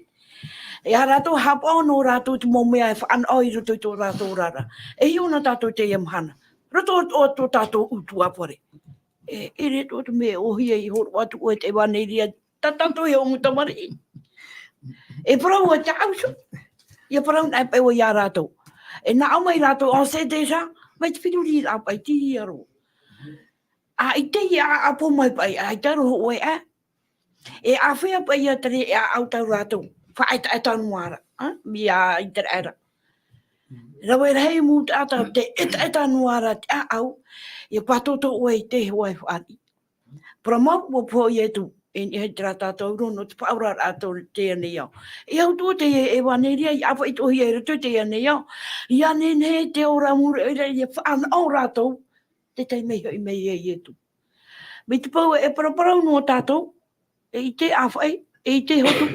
ʻIa rātou haʻapaʻo nō rātou te mau mea e fānaʻo i roto i tō rātou oraraʻa. E hiʻo na tātou i teie mahana. Roto o, o tō tātou ʻutuāfare. E, e re tō te mea ʻohie i horo atu ʻoe te ʻevaneria, tā tātou e o mū tamariʻi. E parau a te ʻausu. Ia parau nā e paʻi ʻoe iā rātou. E nā ʻō mai rātou, o se te sa, mai te whiruri rā paʻi tī aro. A i te ia a pō mai paʻi, a i te aroha ʻoe a. E āfea paʻi ia tere e ʻaʻau tau rātou. Faʻaetaeta noa ra, a? Mea i te raʻera. Rave rahi mū taʻata te etaeta noa ra te ʻaʻau, ia pātōtō ʻoe i te hoa e faʻari. Parau mau, ua pohe atu, e niʻa i terā tātou ro nō te faʻaora rātou teie nei ao. E au tō te ʻevaneria, i ʻāfaʻi tō hia i roto i teie nei ao. Ia nehenehe te ora mure ʻoira, ia faʻanaʻo rātou, te taime hoʻi mai ia Ietu. Mai te peu e paraparau noa tātou, e i te ʻāfaʻi, e i te hotu.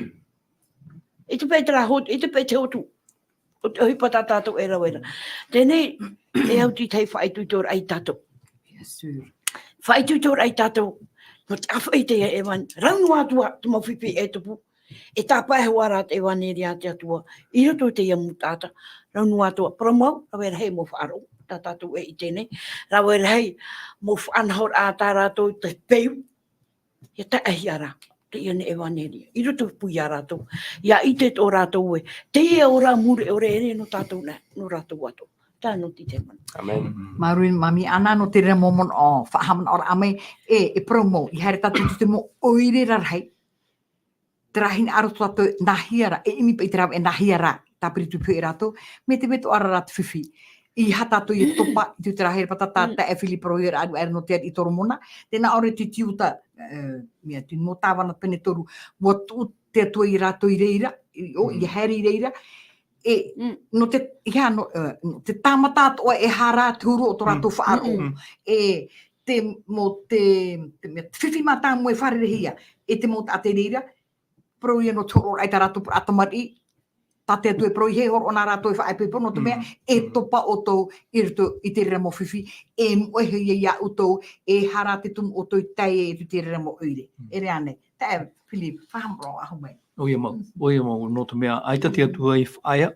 E te paʻi terā hotu, e te paʻi te hotu. O te ʻohipa tā tātou e rave ra. Teie, e au tī tahi faʻaitoitoraʻa ia tātou. Bien sûr. Faʻaitoitoraʻa ia tātou. Nō te ʻāfaʻi teie ʻevane. Rau noa atu ā, te mau fifi e tupu. E tāpae hoʻi ra te ʻevaneria a te Atua. I roto i teie mū taʻata. Rau noa atu ā. Parau mau, rave rahi mau faʻaroʻo. Tā tātou e i teie. Rave rahi mau faʻanahoraʻa tā rātou te peu. Ia taʻahia ra, teie nei ʻevaneria. I roto pū ia rātou. Ia ʻite tō rātou e, teie ora mure ʻore ere nō tātou nei, nō rātou atoʻa. Tae noa atu i te manaʻo. Amen. Māuruuru, Mami Ana, nō te reira mau manaʻo, faʻahaʻamanaʻoraʻa mai, e, e parau mau, i haere tātou i te mau ʻoire rarahi. Terā hinaʻaro tō tātou nāhea rā, e ʻimi paʻi te rave e nāhea rā, tāpiri tū pē rātou, mai te mea tō ara rā te fifi. I ha tātou ia topa, i te terā here patata, Mm. tae Filipi roa ia rā, aru aru nō te ariʻi Toromona, tēnā ʻore te tiuta, e, mea, te mau tāvana pene toru, ua tuʻu te Atua ia rātou i reira, i, o, Mm. ia haere i reira, e, Mm. nō te, ia, nō, e, nō te tāmata atoʻa e hara te huru o tō Mm. rātou faʻaroʻo. Mm. E, te, mau te, te mea, te fifi mātāmua e fārereihia, e te mau taʻata i reira, parau ia nō te hōroʻaraʻa i tā rātou pura tamariʻi, tā te Atua e parau i hē hōroʻa nā rātou e faʻaʻepoepo, nō te mea, Mm. e Mm. topa ʻoutou i roto i te reira mau fifi, e moʻehia ia ʻoutou, e hara te tumu ʻoutou i tae i te reira mau ʻoire. Mm. E rā nei, tae Filipi, faʻahaʻamanaʻo ahu mai. ʻOia mau, Mm. ʻoia mau, nō te mea, ʻaita te Mm. Atua i faʻaea,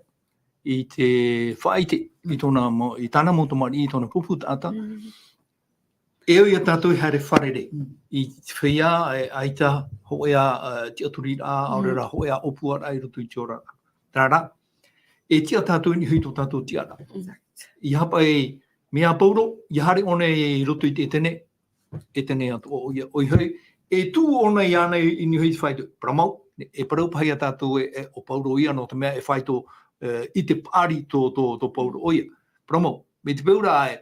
i te faʻaʻite, i tōna mau, i tāna mau tamariʻi, i tōna pupu taʻata, Mm. E au ia tātou e haere fārerei. Mm. I te feiā, e, ʻaita hōʻē ā, e, tiʻaturiraʻa, ʻaore Mm. rā hōʻē ā ʻōpuaraʻa i roto i te oraraʻa. Terā rā, e tiʻa tātou i niʻa i tō tātou tiʻaraʻa. Exact. ʻEiaha paʻi, mai iā Pauro, ʻia haere ʻōna i roto i te ʻētene, ʻētene atoʻa ʻoia, ʻoia hoʻi, e tuʻu ʻōna iāna i niʻa i te faito. Parau mau, e parau paha ia tātou e, e, ʻo Pauro ia, nō te mea e faito, e, i te paʻari tō, tō, tō Pauro ʻoia. Parau mau, mai te peu ra ē,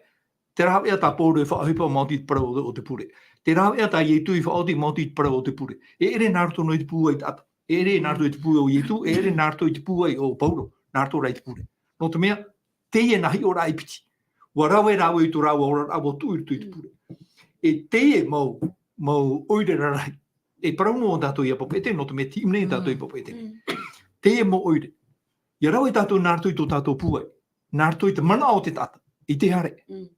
Te rāveʻa tā Pauro e faʻaʻohipa maoti i te parau o, o te pure. Te rāveʻa tā Ietu i faʻaoti maoti i te parau o te pure. E ʻere nā roto noa i te pūai taʻata. E ʻere nā roto i te pūai o Ietu, e ʻere nā roto i te pūai o Pauro, nā roto rā i te pure. Nō te mea, teie nā hiʻoraʻa i piti. Ua rave rāua i tō rāua oraraʻa, ua tuʻu i roto i te pure. E teie mau, mau ʻoire rarahi. E parau noa tātou ia Papeʻete, nō te mea tiʻi nei tātou i Papeʻete. Teie mau ʻoire. Ia rave tātou nā roto i tō tātou pūai. Nā roto i te manaʻo o te taʻata, i te hare. Mm.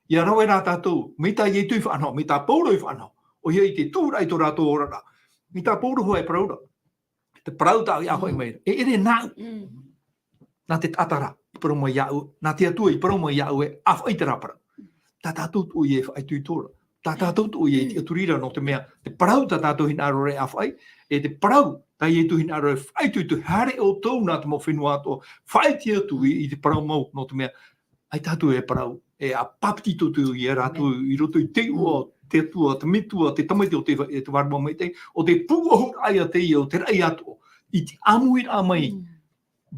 Ia rave rā tātou, mai tā Ietu i faʻanaho, mai tā Pauro i faʻanaho, ʻoia i te tuʻuraʻa i tō rātou oraraʻa. Mai tā Pauro hoʻi e parau ra, te parau tāʻu i ʻāfaʻi mai ra, e ʻere nāʻu. Mm. Nā te taʻata rā, i parau mai iāʻu, nā te Atua i parau mai iāʻu e ʻāfaʻi terā parau. Tā tātou tuʻu ia e faʻaitoito ra. Tā tātou tuʻu ia e tiʻaturi ra nō te mea, te parau tā tātou hinaʻaro ra e ʻāfaʻi, e te parau tā Ietu hinaʻaro e faʻaitoito, haere ʻoutou nā te mau fenua atoʻa, faʻaiti atu i, i te parau mau nō te mea, ʻaita tātou e parau, e ʻa pāpetito atu ia rātou i roto i te iʻoa o te Atua, te Metua, te Tamaiti o te, e te Vārua Maitaʻi, ʻo te pūʻohuraʻa ia teie o te raʻi atoʻa, i te ʻāmuiraʻa mai, Mm.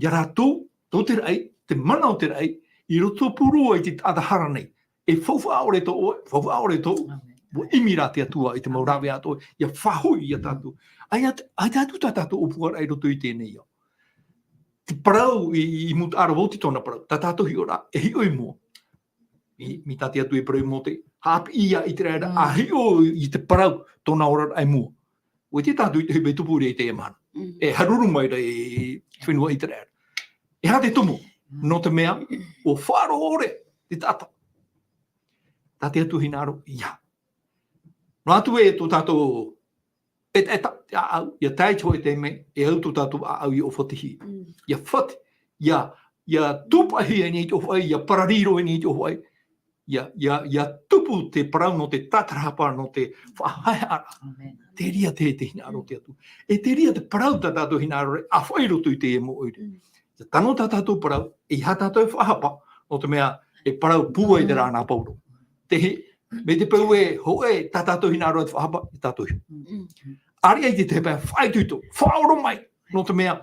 ia rātou, tō te raʻi, te mana o te raʻi, i roto pū roa i te taʻata hara nei. E faufaʻa ʻore tō ʻoe, faufaʻa ʻore tōʻu, Amen. ua ʻimi rā te Atua i te mau rāveʻa atoʻa, ia faʻahoʻi ia tātou. ʻAita, ʻaita atu tā tātou ʻōpuaraʻa i roto i teie nei ao. Te parau i, i, i mūtaʻa ra, ʻua oti tōna parau, tā tātou hiʻoraʻa, e hiʻo i mua. I, mai tā te Atua i parau ia Mōte, haʻapiʻi ia ʻĪteraʻera, Mm. ʻa hiʻo i te parau, tōna oraraʻa i mua. ʻUa ʻite tātou i te hōʻē tupu i teie mahana. Mm. E haruru mai ra i, i fenua ʻĪteraʻera. E aha te tumu? Mm. Nō te mea, ʻua faʻaroʻo ʻore te taʻata. Tā te Atua hinaʻaro, ʻeiaha. Noa atu ē tō tātou ʻetaʻeta, te ʻāʻau, ʻia tae i te hōʻē taime, e au tō tātou ʻāʻau ʻia ʻōfatihi. Mm. ʻIa fati, ʻia, ʻia tūpaʻihia i niʻa i te ʻōfaʻi, ʻia parariro i niʻa i te ʻōfaʻi. ia, ia, ia tupu te parau nō te tātarahapa, nō te faʻahaehaʻa. Amen. Te reira te, te hinaʻaro o te Atua. E te reira te parau tā tātou hinaʻaro ra, ʻa faʻaroto i teie mau ʻoire. Mm. Te tano tā tātou parau, ʻeiaha tātou e faʻahapa, nō te mea, e parau pūai terā nā Paulo. Te hi-, mai te peu e hōʻē tā tātou hinaʻaro e faʻahapa, e tātou iho. Mm. ʻAreʻa i te tahi pae, faʻaitoito, faʻaoromaʻi, nō te mea,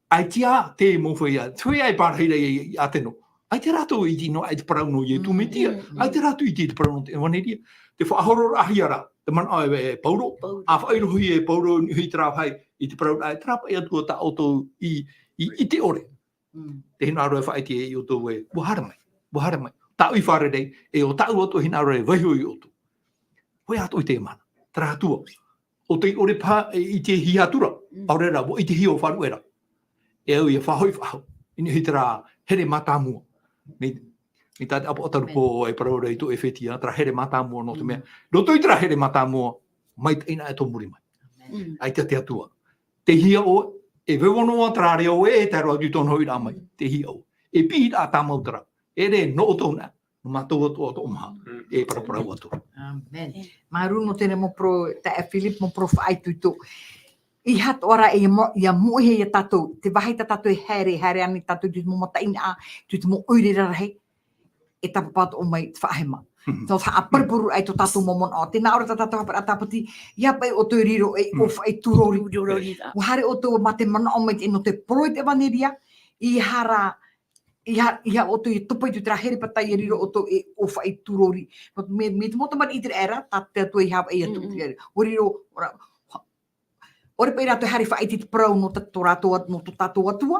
ʻaita te mau feiā, feiā e pārahi ra i, i Ateno. ʻAita rātou e ʻite noa i te parau nō Ietu Metia, mm, mm. ʻAita rātou e ʻite i te parau nō te ʻevaneria. Te faʻahoroʻahia ra, te manaʻo e, e Paulo, Paulo. ʻA faʻaroʻohia e Paulo i terā vāhi, i te parau ra, e terā paʻi Atua tā ʻoutou i, i, i ʻite ʻore. Mm. Te hinaʻaro e faʻaʻite iā ʻoutou ē, ʻua haere mai, ʻua haere mai. Tāʻu i fārerei, e ʻo tāʻu atoʻa hinaʻaro e vaiiho iā ʻoutou. Hōʻē atoʻa i te mana, terā Atua. ʻO tei ʻore paha, e, i te hiʻo atu ra, mm, ʻaore rā, ʻua ʻitehia ʻo Fanuera. E au ia faʻahoʻi faʻahou, i niʻa i terā here mātāmua. Mai, mai tā te ʻApoʻatoru Pō e parau ra i tō ʻEfetia, terā here mātāmua nō te mea. Mm. Roto i terā here mātāmua, maitaʻi na e tō muri mai. Amen. Mm. ʻAita te Atua. Tei hea ʻoe, e vaiiho noa terā reo ē, e tae roa atu i tōna hoʻiraʻa mai. Tei hea ʻoe. E piʻiraʻa tāmau terā. E ʻere nō ʻoutou na, nō mātou atoʻa, atoʻa maha. Mm. E paraparau atu. Amen. Māuruuru nō teie mau parau, taeaʻe Philip, mau parau faʻaitoito. ʻEiaha atoʻa ra e mo-, ia moʻehia iā tātou, te vāhi tā tātou e haere, haere ānei tātou i te mau mataʻeinaʻa, i te mau ʻoire rarahi, e tāpapa atoʻa mai te faʻahema. Mhm. Tō faʻaparupuru ai tō tātou mau manaʻo. Tē nā ʻō ra tā tātou haʻapaʻo tāpati, ʻeiaha paʻi ʻoutou e riro ei, mm, ʻōfaʻi tūrori. Tūrori. ʻUa haere ʻoutou mā te manaʻo mai te, nō te parau i te ʻevaneria, ʻeiaha rā, ʻeiaha, ʻeiaha ʻoutou e topa i terā herepata e riro ʻoutou ei ʻōfaʻi tūrori. Nō, mai, mai te mau tamariʻi ʻĪteraʻera, tā te Atua i haʻapaʻo atu. Mm, mm. ʻUa riro, ʻua ra-, ʻaore paʻi rātou e haere faʻaʻite i te parau nō tā, tō rātou at-, nō tō tātou Atua,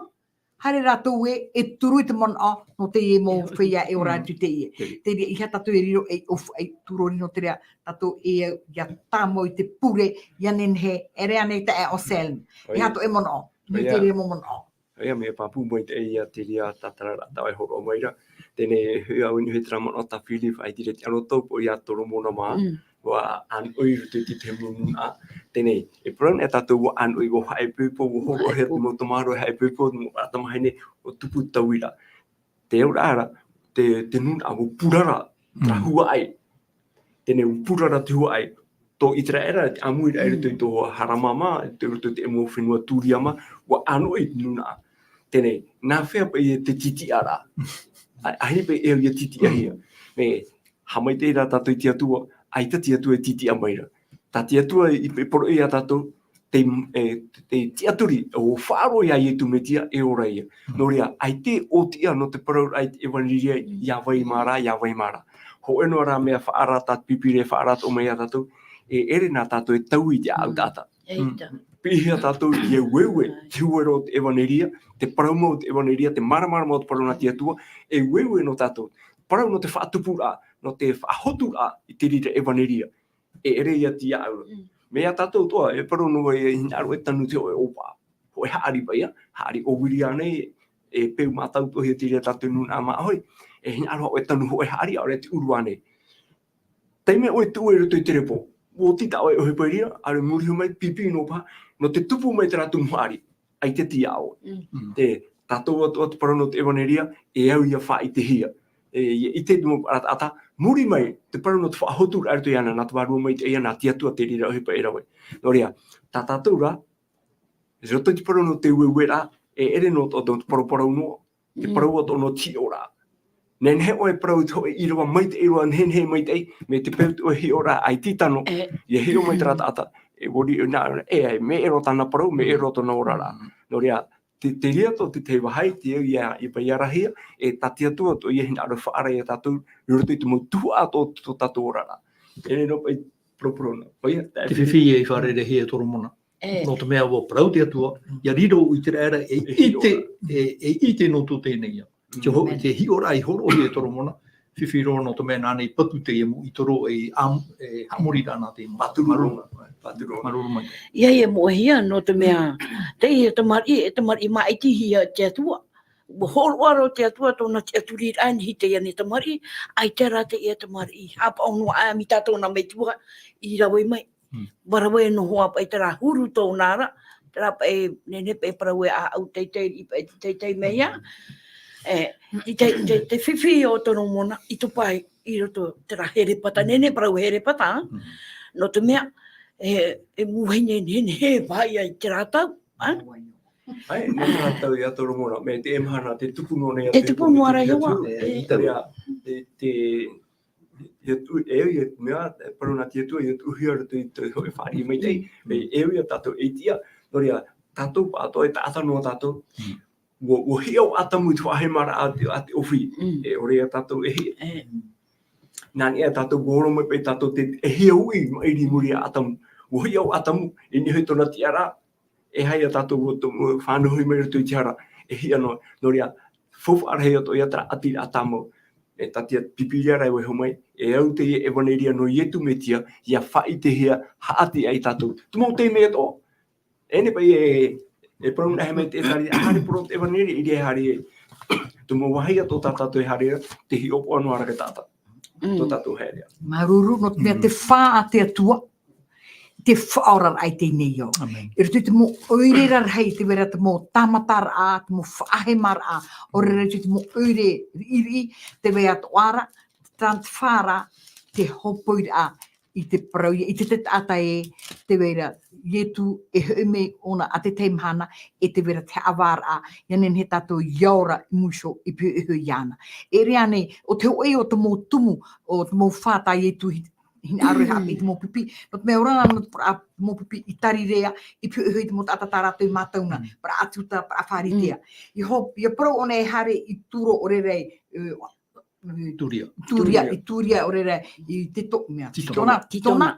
haere rātou ē, e turu i te manaʻo nō teie mau feiā e ora atu i teie. Te reira, ʻeiaha tātou e riro ei ʻōfaʻi tūrori nō te reira, tātou e au ia tāmau i te pure, ia nehenehe, e ʻere ānei taeaʻe Anselme. ʻEiaha atoʻa e manaʻo, nō te reira mau manaʻo. ʻOia, mea pāpū mai te, ʻeiaha te reira tātararaʻa tā ʻoe e hōroʻa mai ra. Teie nei, e au i niʻa i terā manaʻo tā Philip, ʻaita rā te ʻano taupō iā Toromona mā. Mm. ʻUa ʻānoʻi i roto i te tahi mau nūnaʻa. Teie nei, e parau na e tātou ʻua ʻānoʻi, ʻua haʻaipoipo, ʻua hōroʻahia te mau tamaroa e haʻaipoipo, te mau tamahine, ʻua tupu tauira. Te auraʻa ra, te, te nūnaʻa ʻua purara, terā huaʻai. Teie nei ʻua purara te huaʻai. Tō ʻĪteraʻera, te ʻāmui ra i roto i tō Haramama, i roto i te mau fenua Tūriama, ʻua ʻānoʻi te nūnaʻa. Teie nei, nā hea paʻi te tītiʻaraʻa? ʻA-, ʻaita paʻi e au ia tītiʻahia. Mea, haʻamaitaʻi rā tātou i te Atua, ʻaita te Atua e tītiʻa mai ra. Tā te Atua i, i poroʻi iā tātou, te, e, te tiʻaturi, ʻo faʻaroʻo iā Ietu Metia e ora ia. Mm. Nō reira, ʻaita e ʻōtiʻa nō te parauraʻa i te ʻevaneria, mm, iā vai mā rā, iā vai mā rā. Hōʻē noa rā mea faʻaara tā te Pīpīria e faʻaara atoʻa mai iā tātou, e ʻere nā tātou e taui i te ʻāʻau taʻata. Mm. ʻEita. Mm. Piʻihia tātou, e ueue, te huero o te ʻevaneria, te parau mau o te ʻevaneria, te māramarama o te parau nā te Atua, e ueue nō tātou. Parau nō te faʻatupuraʻa, nō te faʻahoturaʻa i te reira ʻevaneria. E ʻere ia te ʻāʻau. Mm. Mea tātou atoʻa, e parau noa e hinaʻaro e tanu te hōʻē ʻōpaʻa. Hōʻē haʻari paʻi ia, haʻari ʻōviri ānei, e peu mātau atoʻa hia te reira tātou nūnaʻa māʻohi, e hinaʻaro ʻoe e tanu hōʻē haʻari, ʻaore te ʻuru ānei. Taime ʻoe e tuʻu i roto i te repo, ʻua oti tā ʻoe ʻohipa i reira, ʻaore muri iho mai, pīpī noa paha, nō te tupu mai terā tumu haʻari. ʻAita te ʻāʻau. Mm. Mm. Te, tātou atoʻa te parau nō te ʻevaneria, e au ia faʻaʻitehia. E, ia ʻite te mau taʻata, muri mai, te parau nō te faʻahoturaʻa i roto iāna, nā te Vārua Maitaʻi ia, nā te Atua te reira ʻohipa e rave. Nō reira, tā tātou rā, i roto i te parau nō te ueueraʻa, e ʻere nō tō, tō te paraparau noa, te, mm, parau atoʻa nō te hiʻoraʻa. Nehenehe ʻoe e parau i te hōʻē ʻīrava maitaʻi roa, nehenehe maitaʻi, mai te peu atoʻa e hiʻo ra, ʻaita i tano, e, ia hiʻo mai terā taʻata, e ʻua riʻo nā, e, e, mea ʻē roa tāna parau, mea ʻē roa tōna oraraʻa. Mm. Nō reira, te, te reira atoʻa te, te vāhi, te au ia, ia paʻi ia rahi, e tā te Atua atoʻa ia hinaʻaro e faʻaara iā tātou, i roto i te mau tuhaʻa o tō, tō tātou oraraʻa. Teie nei noa paʻi, paraparau noa. ʻOia, tā te fifi e i fārereihia e Toromona. E. Nō te mea ʻua parau te Atua, ia riro ʻĪteraʻera e, e hiʻo ra, ʻite, e, e ʻite nō tō teie nei ia. Mm. Te ho-, amen, te hiʻoraʻa i hōroʻahia e Toromona, fifi roa nō te mea nāna i patu teie mau ʻītoro e am-, e haʻamori ra nā te mau. Patu roa. Māuruuru. Patu roa. Māuruuru maitaʻi. ʻIa, ʻia moʻehia nō te mea, teie tamariʻi, e tamariʻi māʻitihia te Atua. ʻUa hōroʻa roa te Atua tōna tiʻaturiraʻa i niʻa i teie nei tamariʻi, ʻaita rā teie tamariʻi. Haʻapaʻo noa aʻe mai tā tōna metua i rave mai. Mm. ʻUa rave noa paʻi terā huru tōna ra, terā paʻi, nehenehe paʻi parau e ʻāʻau teitei, i paʻi teitei mai ia. Mm. E, i te, te, te fifi o Toromona, i topa ai i roto terā herepata, nehenehe parau herepata, nō te mea, e, e mū vahine nehenehe e vahi ai terā tau, a? Ai, nō terā tau ia Toromona, mai te mahana, te tupu noa nei, te tupu noa ra, ʻia, e, te, te, ia tu, e, ia, mea, e, parau nā te Atua, ia tuʻuhia roto i te hōʻē fāriʻi maitaʻi, e, e, ia tātou e tiʻa, nō reira, tātou, pātoʻi, e taʻata noa tātou, ua, ua hiʻo ʻātamu i te faʻahemaraʻa a te, a te ʻōfī. E, ʻore ia tātou e hiʻo. Nā niʻa tātou, ua ora mai paʻi tātou te, e hiʻo ui, maʻiri i muri iā ʻĀtamu. Ua hiʻo ʻātamu, i niʻa i tōna tiʻaraʻa, e haere ia tātou ua to-, ua fānauhia mai roto i te hara, e hiʻo noa, nō reira, faufaʻa rahi atoʻa ia terā ʻati ra tāmau. E tā te Pīpīria ra e vaiiho mai, e au teie ʻevaneria nō Ietu Metia, ʻia faʻaʻitehia, haʻati ai tātou. Te mau taime atoʻa, e nehenehe paʻi e, e parau nā hea mai te ʻevaneria, haere parau te ʻevaneria, i reira e haere, te mau vāhi atoʻa tā tātou e haere ra, te hiʻopoʻa noa ra te taʻata. Tō tātou haereʻa. Māuruuru, nō te mea te fā a te Atua, te faʻaoraraʻa i teie nei ao. I roto i te mau ʻoire rarahi, tē vai ra te mau tāmataraʻa, te mau faʻahemaraʻa, ʻaore rā i te mau ʻoire riʻiriʻi, tē vai atoʻa ra, te fā ra, te hōpoiraʻa i te parau ïa, i te, te taʻata ē, tē vai ra Ietu e hoʻi mai ʻōna a te tahi mahana, e tē vai ra te haʻavāraʻa, ʻia nehenehe tātou ʻia ora i muri iho i pīhaʻi iāna. E riro ānei, ʻo te hōʻē o te mau tumu, ʻo te mau fā tā Ietu hi-, hinaʻaro e haʻapiʻi i te mau pipi. Nō te mea ʻo rātou nā te parau mau pipi i Tarirea, i pīhaʻi i te mau taʻata tā rātou i mātau na, parau ʻĀtiuta, parau Fārisea. ʻIa ho-, ʻia parau ʻōna e haere i Turo ʻaore rā, e, Tūria. Tūria, i Tūria ʻaore rā, i Tito-, mea, Titona. Titona. Titona.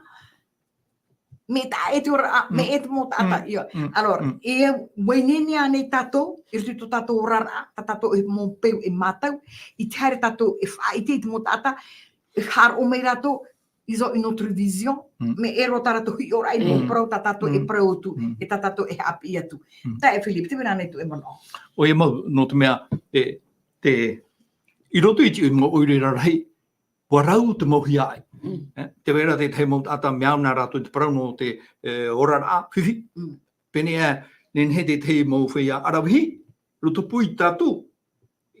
Mea tā e te ora, a, mea e te mau taʻata, ʻia. Alors, e ua ineine ānei tātou, i roto i tō tātou oraraʻa, tā tātou e mau peu e mātau, i te haere tātou e faʻaʻite i te mau taʻata, e haʻaroʻo mai rātou, ils ont une autre vision, mea e roa tā rātou hiʻoraʻa i te mau parau tā tātou e parau atu, e tā tātou e haʻapiʻi atu. Taeaʻe Philippe, tē vai ra ānei tō ʻoe manaʻo? ʻOia mau, nō te mea, e, te, i roto i te mau ʻoire rarahi, ua rau te mau hiaʻai. E, tē vai ra te tahi mau taʻata mea au nā rātou te parau nō te, e, oraraʻa fifi. Pēnei ā, nehenehe te tahi mau feiā ʻaravihi, roto pū ia tātou,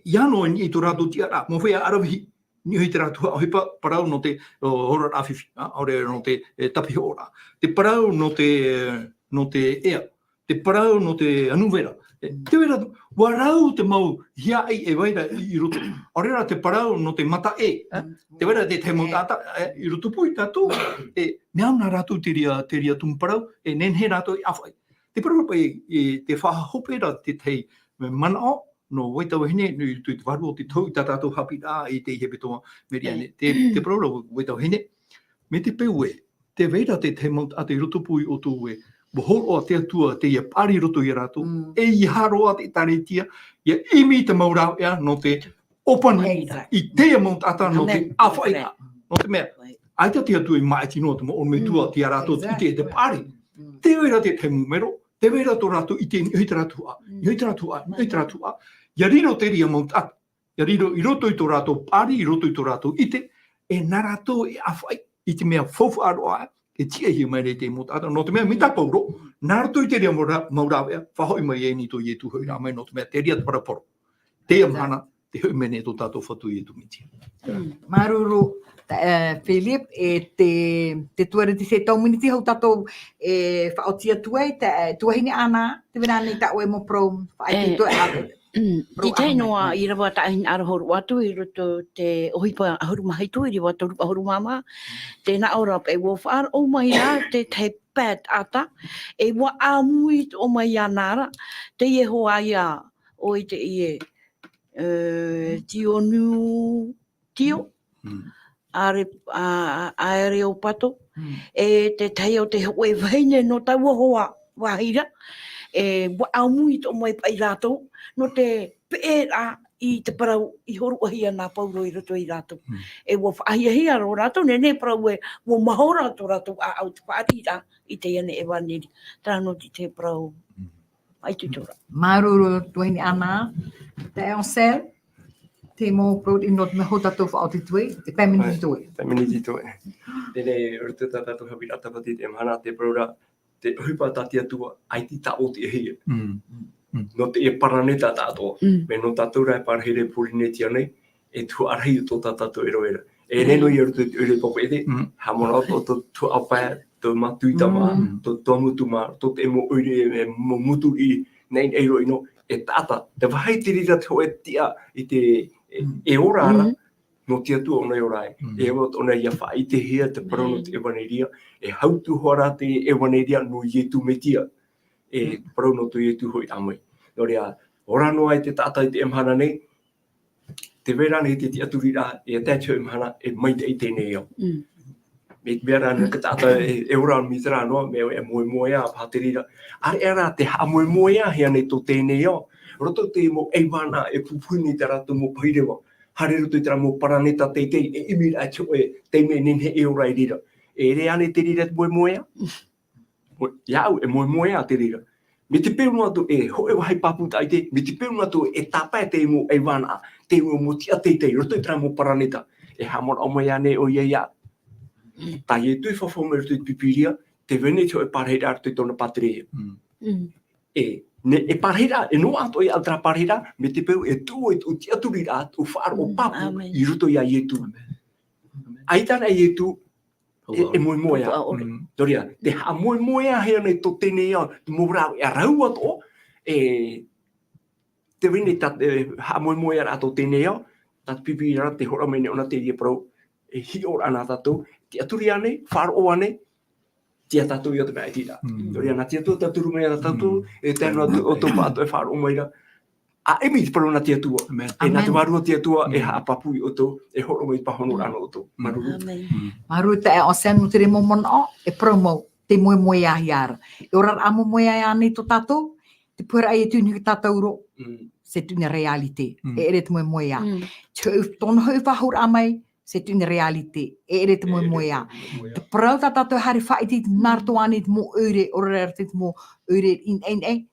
ʻia noa i tō rātou tiʻaraʻa, mau feiā ʻaravihi, niʻa i te rātou ʻohipa, parau nō te, o, oraraʻa fifi, a, ʻaore nō te, e, tapihoʻoraʻa. Te parau nō te, e, nō te ea, te parau nō te anuvera. E, tē vai ra, ua rau te mau hiaʻai e vai ra i, i roto. ʻAore rā te parau nō te mataʻē, e, tē vai ra te tahi mau taʻata, e, i roto pū ia tātou, e, mea au nā rātou te reira, te reira tumu parau, e nehenehe rātou e ʻāfaʻi. Te parau paʻi, e, tē faʻahope ra te tahi manaʻo, nō Waitau Vahine, nō i roto i te vārua o te tohu i tā tātou haʻapiʻiraʻa i teie hepetoma, Meriane. Te, te parau ra Waitau Vahine, mai te peu ē, tē vai ra te tahi mau taʻata i roto pū ia ʻoutou ē, ua hōroʻa te Atua teie paʻari i roto ia rātou, e ʻeiaha roa te ʻĒkālesia, ʻia ʻimi te mau rāveʻa nō te ʻōpani i teie mau taʻata nō te ʻāfaʻiraʻa. Nō te mea, ʻaita te Atua i māʻiti noa te mau ʻorometua, tei ia rātou te ʻite e te paʻari. Tē vai ra te tahi mau mero, tē vai ra tō rātou ʻite i niʻa i terā tuhaʻa, niʻa i terā tuhaʻa, niʻa i terā tuhaʻa. ʻIa riro te reira mau taʻata, ʻia riro i roto i tō rātou paʻari, i roto i tō rātou ʻite, e nā rātou e ʻāfaʻi i te mea faufaʻa roa, e tiʻahia mai ra i te mau taʻata. Nō te mea, mai tā Pauro, nā roto i te reira mau rā-, mau rāveʻa, faʻahoʻi mai ai nei tō Ietu hoʻi rā mai, nō te mea, te reira te parau Pauro. Teie mahana, te hoʻi mai nei tō tātou Fatu Ietu Metia. Māuruuru, e, Philippe, e te, te tuahine, te tau miniti hou tātou e faʻaoti atu ai, te, e, tuahine Ana, tē vai ra ānei tā ʻoe mau parau, faʻaʻite atu ai. Te tahi noa ʻīrava tā ʻoe i hinaʻaro hōroʻa atu i roto i te ʻohipa ʻahuru mā hitu, ʻīrava toru ʻahuru mā maha, tē nā ʻō ra paʻi ua faʻaroʻo mai ra te tahi pae taʻata, e ua ʻāmui atoʻa mai iāna ra, teie hoʻi ïa ʻo teie, e, Tionutio, Are-, a-, Areopato, e te tahi o te hōʻē vahine nō taua hoa vāhi ra, e ua ʻāmui atoʻa mai paʻi rātou, nō te peʻeraʻa i te parau i hōroʻahia nā Pauro i roto ia rātou. E ua faʻahiahia roa rātou, nehenehe parau ē, ua mahora tō rātou ʻāʻau te fāriʻiraʻa i teie nei ʻevaneria. Terā noa te parau. Māuruuru, tuahine Ana, te Ansel, te mau parau i nō te mea hou tātou faʻaoti atu ai, te pae miniti atoʻa. Pae miniti atoʻa. Teie, i roto tā tātou haʻapiʻiraʻa tāpati i teie mahana, te parau ra, te ʻohipa tā te Atua, ʻaita i taʻotiʻahia. Mm. Nō te paraneta tātou. Mm. Mai nō tātou rā e parahi ra i Pōrīnetia nei, e tuhaʻa rahi tō tā tātou ʻeroʻero. E riro i roto i te ʻoire papeʻete, Mm. haʻamanaʻo tō, tō, tō ʻapae, tō mātuitama, Mm. tō, tō mutu mā, tō te mau ʻoire, e, mau motu i, nei, nei roa ʻino, e taʻata. Te vāhi te reira te hōʻē tiʻa i te, e, Mm. e ora ra, Mm. nō te Atua ʻōna e ora ai. Mm. E ora tōna ia faʻaʻitehia te parau nō te Mm. ʻevaneria, e hau atu hoʻi rā te ʻevaneria nō Ietu Metia. E Mm. parau nō tō Ietu hoʻi ʻāmui. Nō reira, ora noa ai te taʻata i teie mahana nei, tē vai ra ānei te tiʻaturiraʻa, e tae te hōʻē mahana, e maitaʻi teie nei ao. Mm. Mai te mea rā ānei te taʻata e, e ora mai terā noa, mea e moemoeā paha te reira. ʻĀreʻa rā te haʻamoemoeāhia nei tō teie nei ao, roto i te mau ʻaivānaʻa e pupuhi nei tā rātou mau pahi reva. Haere roto i terā mau paraneta teitei, e ʻimi ra te hōʻē taime e nehenehe e ora i reira. E ʻere ānei te reira te moemoeā? Mo-, iāʻu, e moemoeā te reira. Mai te peu noa atu e hōʻē vāhi pāpū tāʻite, mai te peu noa atu e tāpae te mau ʻaivānaʻa, te mau tiʻa teitei, roto i terā mau paraneta. E haʻamanaʻo mai ānei ʻoia iāʻu? Tā Ietu i fafau mai roto i te Pīpīria, tē vai nei te hōʻē parahiraʻa roto i tōna pātireia. Mm. Mm. E, ne, e parahiraʻa, e noaʻa atoʻa iāʻu terā parahiraʻa, mai te peu e tuʻu i tōʻu tiʻaturiraʻa, tōʻu faʻaroʻo Mm, pāpū āmene. i roto iā Ietu. ʻĀmene. ʻAita anaʻe Ietu, e, e moemoeā. Papa ʻore. Mm. Nō reira, te haʻamoemoeāhia nei tō teie nei ao, te mau rāveʻa rau atoʻa, e, tē vai nei tā, e, haʻamoemoeāraʻa tō teie nei ao, tā te Pīpīria rā tē hōroʻa mai nei ʻōna te reira parau, e hiʻoraʻa nā tātou, tiʻaturi ānei, faʻaroʻo ānei, tiʻa tātou i ō te mea iti ra. Mm. Nō reira, nā te Atua tauturu mai nā tātou, Mm. e tae noa atu ʻoutou pāʻatoʻa e faʻaroʻo mai ra, ʻa ʻimi te parau nā te Atua. ʻĀmene. E nā te Āmene. Vārua te Atua, e Mm. haʻapāpū iā ʻoutou, e hōroʻa mai te pāhonoraʻa nō ʻoutou. Mm. Māuruuru. ʻĀmene. Mm. Māuruuru taeaʻe Ocean, nō te reira mau manaʻo, e parau mau, te moemoeāhia ra. E ora ra ʻāmoemoeā ānei tō tātou, te puheraʻa e tuʻu nei tātou roa, Mm. c'est une réalité. Mm. E ʻere te moemoeā. Mm. Te hōʻē, tōna hōʻē faʻahouraʻa mai, c'est une réalité. E ʻere te E ʻere moemoeā. te moemoeā. Te parau tā tātou haere faʻaʻite i te nā roto ānei te mau ʻoire, ʻaore rā te mau ʻoire i naʻinaʻi,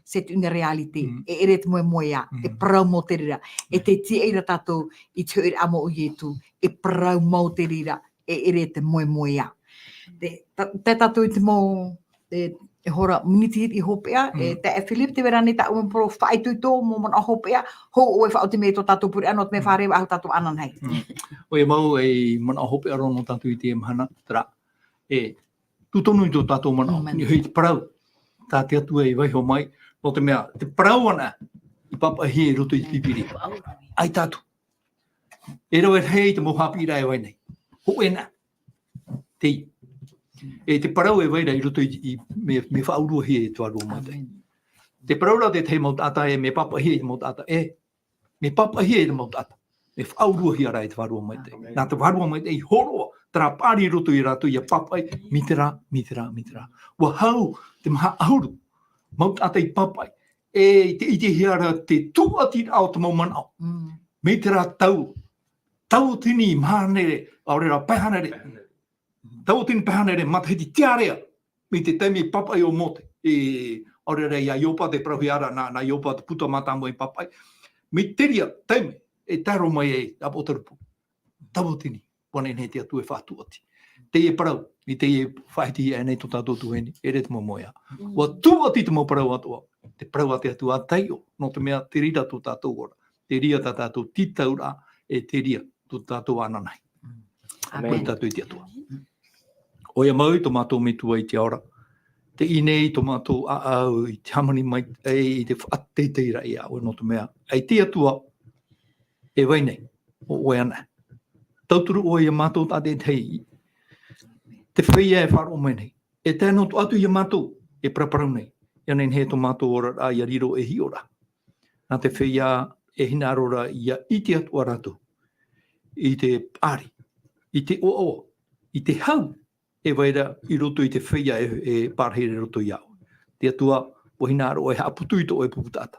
c'est une réalité. Mm. E ʻere te moemoeā. E Mm. parau mau te reira. E Mm. te tiʻa ra tātou i te hōʻēraʻa mau o Ietu. E parau mau te reira. E ʻere te moemoeā. Te, tā, tā tātou i te mau, e, e hora, miniti i hopeʻa, e, Mm. taeaʻe Philip, tē vai ra ānei tāʻu mau parau faʻaitoito, mau manaʻo hopeʻa, hou ʻoe e faʻaoti mai tō tātou pure, nō te mea Mm. fārerei faʻahou tātou ananahi. Mm. ʻOia mau e manaʻo hopeʻa roa nō tātou i teie mahana, terā, e, tū tonu i tō tātou manaʻo, Mm. i te parau, tā te Atua i vaiiho mai, nō te mea, te parau anaʻe, i pāpaʻihia i roto i te Pīpīria. ʻAita atu. E rave rahi te mau haʻapiʻiraʻa e vai nei. Hōʻē na. Te, e te parau e vai ra i roto i, i, mea, mea faʻauruahia e te Vārua Maitaʻi. ʻĀmene. Te parau ra tētahi mau taʻata e, mea pāpaʻihia e te mau taʻata e, mea pāpaʻihia e te mau taʻata. Mea faʻauruahia rā e te Vārua Maitaʻi. ʻĀmene. Nā te Vārua Maitaʻi i hōroʻa, terā paʻari i roto ia rātou ia pāpaʻi, mai terā, mai terā, mai terā. ʻUa hau, te maha ʻahuru, mau taʻata i pāpaʻi. E, i te, i te ʻitehia ra te tūʻatiraʻa o te mau manaʻo. Mm. Mai terā tau, tauatini maha hānere, ʻaore rā, pae hānere. Pae hānere. Tauatini pae hānere matahiti tiʻa ra, mai te taime i pāpaʻi ʻo Mōte. E, ʻaore rā ia Iopa te parauhia ra, nā, nā Iopa te puta mātāmua i pāpaʻi. Mai te reira taime, e tae roa mai ai, ʻāpotarupo. Tauatini, ʻua nehenehe te Atua e faʻatūʻati. Teie parau, i teie faʻahitihia nei tō tātou tuahine, e ʻere te moemoeā. Mm. ʻUa tūʻati te mau parau atoʻa, te parau a te Atua ʻa taiʻo, nō te mea te reira tō tātou ora. Te reira tā tātou tītauraʻa, e te reira tō tātou ananahi. ʻĀmene. ʻOia tātou i te Atua. ʻOia mau tō mātou Metua i te ao ra. Teie nei tō mātou ʻāʻau i te hāmani mai, e, i te faʻateiteiraʻa iā ʻoe nō te mea. ʻAita te Atua, e vai nei, ʻo ʻoe anaʻe. Tauturu ʻoe ia mātou tātaʻitahi. Te feiā e faʻaroʻo mai nei. E tae noa atu ia mātou, e paraparau nei. ʻIa nehenehe tō mātou oraraʻa, ʻia riro ei hiʻoraʻa. Nā te feiā e hinaʻaro ra ʻia ʻite atoʻa rātou i te paʻari, i te ʻoaʻoa, i te hau, e vai ra i roto i te feiā e, e pārahi ra i roto iā ʻoe. Te Atua, ʻua hinaʻaro ʻoe e haʻaputu i tō ʻoe pupu taʻata.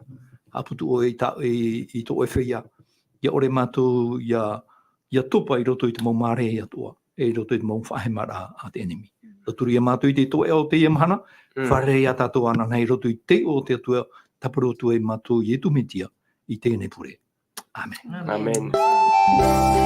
Haʻaputu ʻoe i tā, i, i tō ʻoe feiā. ʻIa ʻore mātou ʻia, ʻia topa i roto i te mau mārehe atoʻa, e i roto i te mau faʻahemaraʻa a te ʻenemi. Tauturu ia mātou i te toeʻa o teie mahana, Mm. fārerei ia tātou ananahi i roto i te iʻoa o te Atua, tāparu atu ai mātou Ietu Metia, i teie nei pure. ʻĀmene. ʻĀmene.